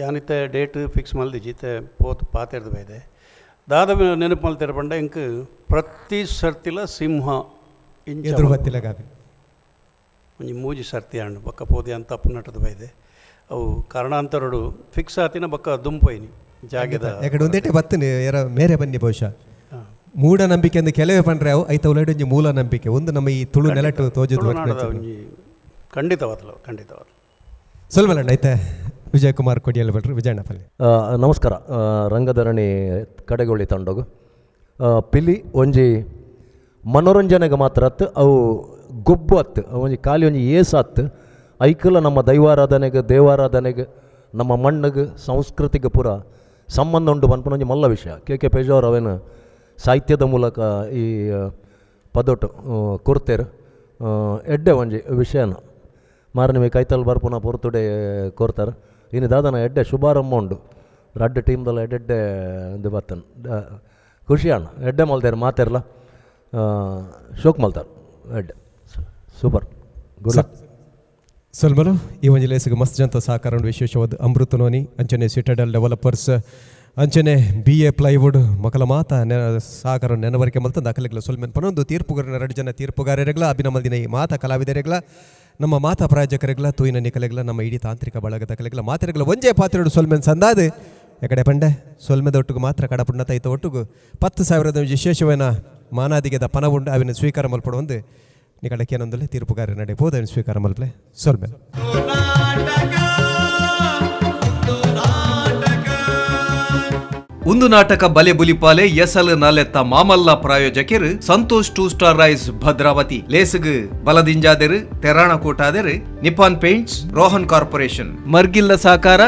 ಯಾನಿತ್ತೆ ಡೇಟ್ ಫಿಕ್ಸ್ ಮಲ್ದಿಜಿ, ಇತ್ತೆ ಪೋತು ಪಾತೆರ್ದು ಬೈದೆ. ದಾದ ನೆನಪು ಮಲ್ತೆರ್ ಪಂಡ ಎಂಕ್ ಪ್ರತಿ ಸರ್ತಿಲ ಸಿಂಹ ಇಂಚ ಎದುರು ಬತ್ತಿಲಗಾಪಿ. ಒಂಜಿ ಮೂಜಿ ಸರ್ತಿ ಆಂಡ್ ಬೊಕ್ಕ ಪೋದು ಯಾನ್ ತಪ್ಪು ನಟದು ಬೈದೆ. ಅವು ಕಾರಣಾಂತರಡು ಫಿಕ್ಸ್ ಆತಿನ ಬೊಕ್ಕ ದುಂಪೋಯಿನಿ ಜಾಗೆದ. ಯಾಕಡೆ ಒಂದೇಟೆ ಬತ್ತನೆ ಏರ ಮೇರೆ ಬನ್ನಿ ಬಹುಶಃ ಮೂಢನಂಬಿಕೆ ಅಂದ್ ಕೆಲವೇ ಪಂಡ್ರೆ ಅವು ಐತ ಉಲೈಡ್ ಒಂಜಿ ಮೂಲ ನಂಬಿಕೆ ಒಂದು ನಮ್ಮ ಈ ತುಳು ನೆಲಟು ತೋಜುದು. ತುಳುನಾಡದ ಒಂಜಿ ಖಂಡಿತವಾದಲು ಖಂಡಿತವಾದಲು. ಸೊಲ್ಮಲಣ್ಣ ಐತೆ ವಿಜಯ್ ಕುಮಾರ್ ಕೊಡಿಯಲ್ ಬಲ್ರು ವಿಜಯಣ್ಣ ಪಲ್ಲೆ. ನಮಸ್ಕಾರ. ರಂಗಧರಣಿ ಕಡೆಗೊಳ್ಳಿ ತಂಡಗು ಪಿಲಿ ಒಂಜಿ ಮನೋರಂಜನೆಗೆ ಮಾತ್ರ ಅತ್ತು, ಅವು ಗೊಬ್ಬು ಅತ್ತು, ಅವು ಒಂಜಿ ಖಾಲಿ ಒಂಜಿ ಏಸು ಅತ್ತು. ಐಕುಲ ನಮ್ಮ ದೈವಾರಾಧನೆಗೆ ದೇವಾರಾಧನೆಗೆ ನಮ್ಮ ಮಣ್ಣಿಗೆ ಸಂಸ್ಕೃತಿಗೆ ಪೂರ ಸಂಬಂಧ ಉಂಟು ಪನ್ಪುನ ಒಂಜಿ ಮಲ್ಲ ವಿಷಯ. ಕೆ ಕೆ ಪೇಜಾವರ್ ಅವೇನು ಸಾಹಿತ್ಯದ ಮೂಲಕ ಈ ಪದೊಟು ಕೊರ್ತೇರು ಎಡ್ಡೆ ಒಂಜಿ ವಿಷಯನ ಮಾರನಿಮೆ ಕೈತಲ್ ಬರ್ಪುನ ಪೊರ್ತುಡೆ ಕೊರ್ತಾರೆ. ಇನ್ನು ದಾದನ ಎಡ್ಡೆ ಶುಭಾರಂಭ ಉಂಡು ರಡ್ಡ್ ಟೀಮ್ದಲ್ಲ ಎಡ್ಡೆಡ್ಡೆ ಇಂದು ಬತ್ತನ್ ಖುಷಿ ಅಣ್ಣ ಎಡ್ಡೆ ಮಲ್ತೇರು ಮಾತೆರ್ಲ ಶೋಕ್ ಮಲ್ತಾರ್ ಎಡ್ಡೆ ಸೂಪರ್ ಗುಡ್ ಲಕ್. ಸೊಲ್ಮಲು ಈ ಒಂಜಿ ಲೇಸಿಗೆ ಮಸ್ತ್ ಜಂತ ಸಹಕಾರ ಉಂಡು. ವಿಶೇಷವಾದ ಅಮೃತ ನೋನಿ ಅಂಚನೆ ಸಿಟಡಲ್ ಡೆವಲಪರ್ಸ್ ಅಂಚನೆ ಬಿ ಎ ಪ್ಲೈವುಡ್ ಮಕಲ ಮಾತ ಸಹಕಾರ ನೆನವರಿಕೆ ಮಲ್ತ ದಾಖಲೆಗಳ ಸೊಲ್ಮೆನ್ ಪನೊಂದು ತೀರ್ಪುಗಾರನ ಎರಡು ಜನ ತೀರ್ಪುಗಾರರೆಗ್ಲ ಅಭಿನಮಲ್ದಿನ ಈ ಮಾತ ಕಲಾವಿದರೆಗ್ಲ ನಮ್ಮ ಮಾತಾ ಪ್ರಾಯೋಜಕರೆಗ್ಲ ತೂಯಿನ ನಿಕಲೆಗ್ಲ ನಮ್ಮ ಇಡೀ ತಾಂತ್ರಿಕ ಬಳಗದ ಕಲೆಗ್ಲ ಮಾತೆರೆಗ್ಲ ಒಂಜೇ ಪಾತ್ರೆಡು ಸೊಲ್ಮೆನ್ ಸಂದಾದು ಎಕಡೆ ಪಂಡೆ ಸೊಲ್ಮೆದ ಒಟ್ಟುಗು ಮಾತ್ರ ಕಡಪುಣ್ಣ ತೈತ ಒಟ್ಟುಗು 10,000 ವಿಶೇಷವೇನ ಮಾನಾದಿಗೆದ ಪನವುಂಡು ಅವಿನ ಸ್ವೀಕಾರ ಮಲ್ಪಡು ಒಂದು ನಿಕಡೆ ಕೇನೊಂದಲೆ ತೀರ್ಪುಗಾರ ನಡೆ ಪೋದ ಅವಿನ ಸ್ವೀಕಾರ ಮಲ್ಪಲೆ ಸೊಲ್ಮೆ. ಒಂದು ನಾಟಕ ಬಲೆ ಬುಲಿಪಾಲೆ ಎಸಲ್ ನಲೆತ್ತ ಮಾಮಲ್ಲ ಪ್ರಾಯೋಜಕರು Santosh two star rice Bhadravathi ಲೇಸುಗು ಬಲದಿಂಜಾದೆರು ತೆರಾಣ ಕೋಟಾದೆರು ನಿಪಾನ್ ಪೇಂಟ್ಸ್ ರೋಹನ್ ಕಾರ್ಪೊರೇಷನ್ ಮರ್ಗಿಲ್ಲ ಸಹಕಾರ.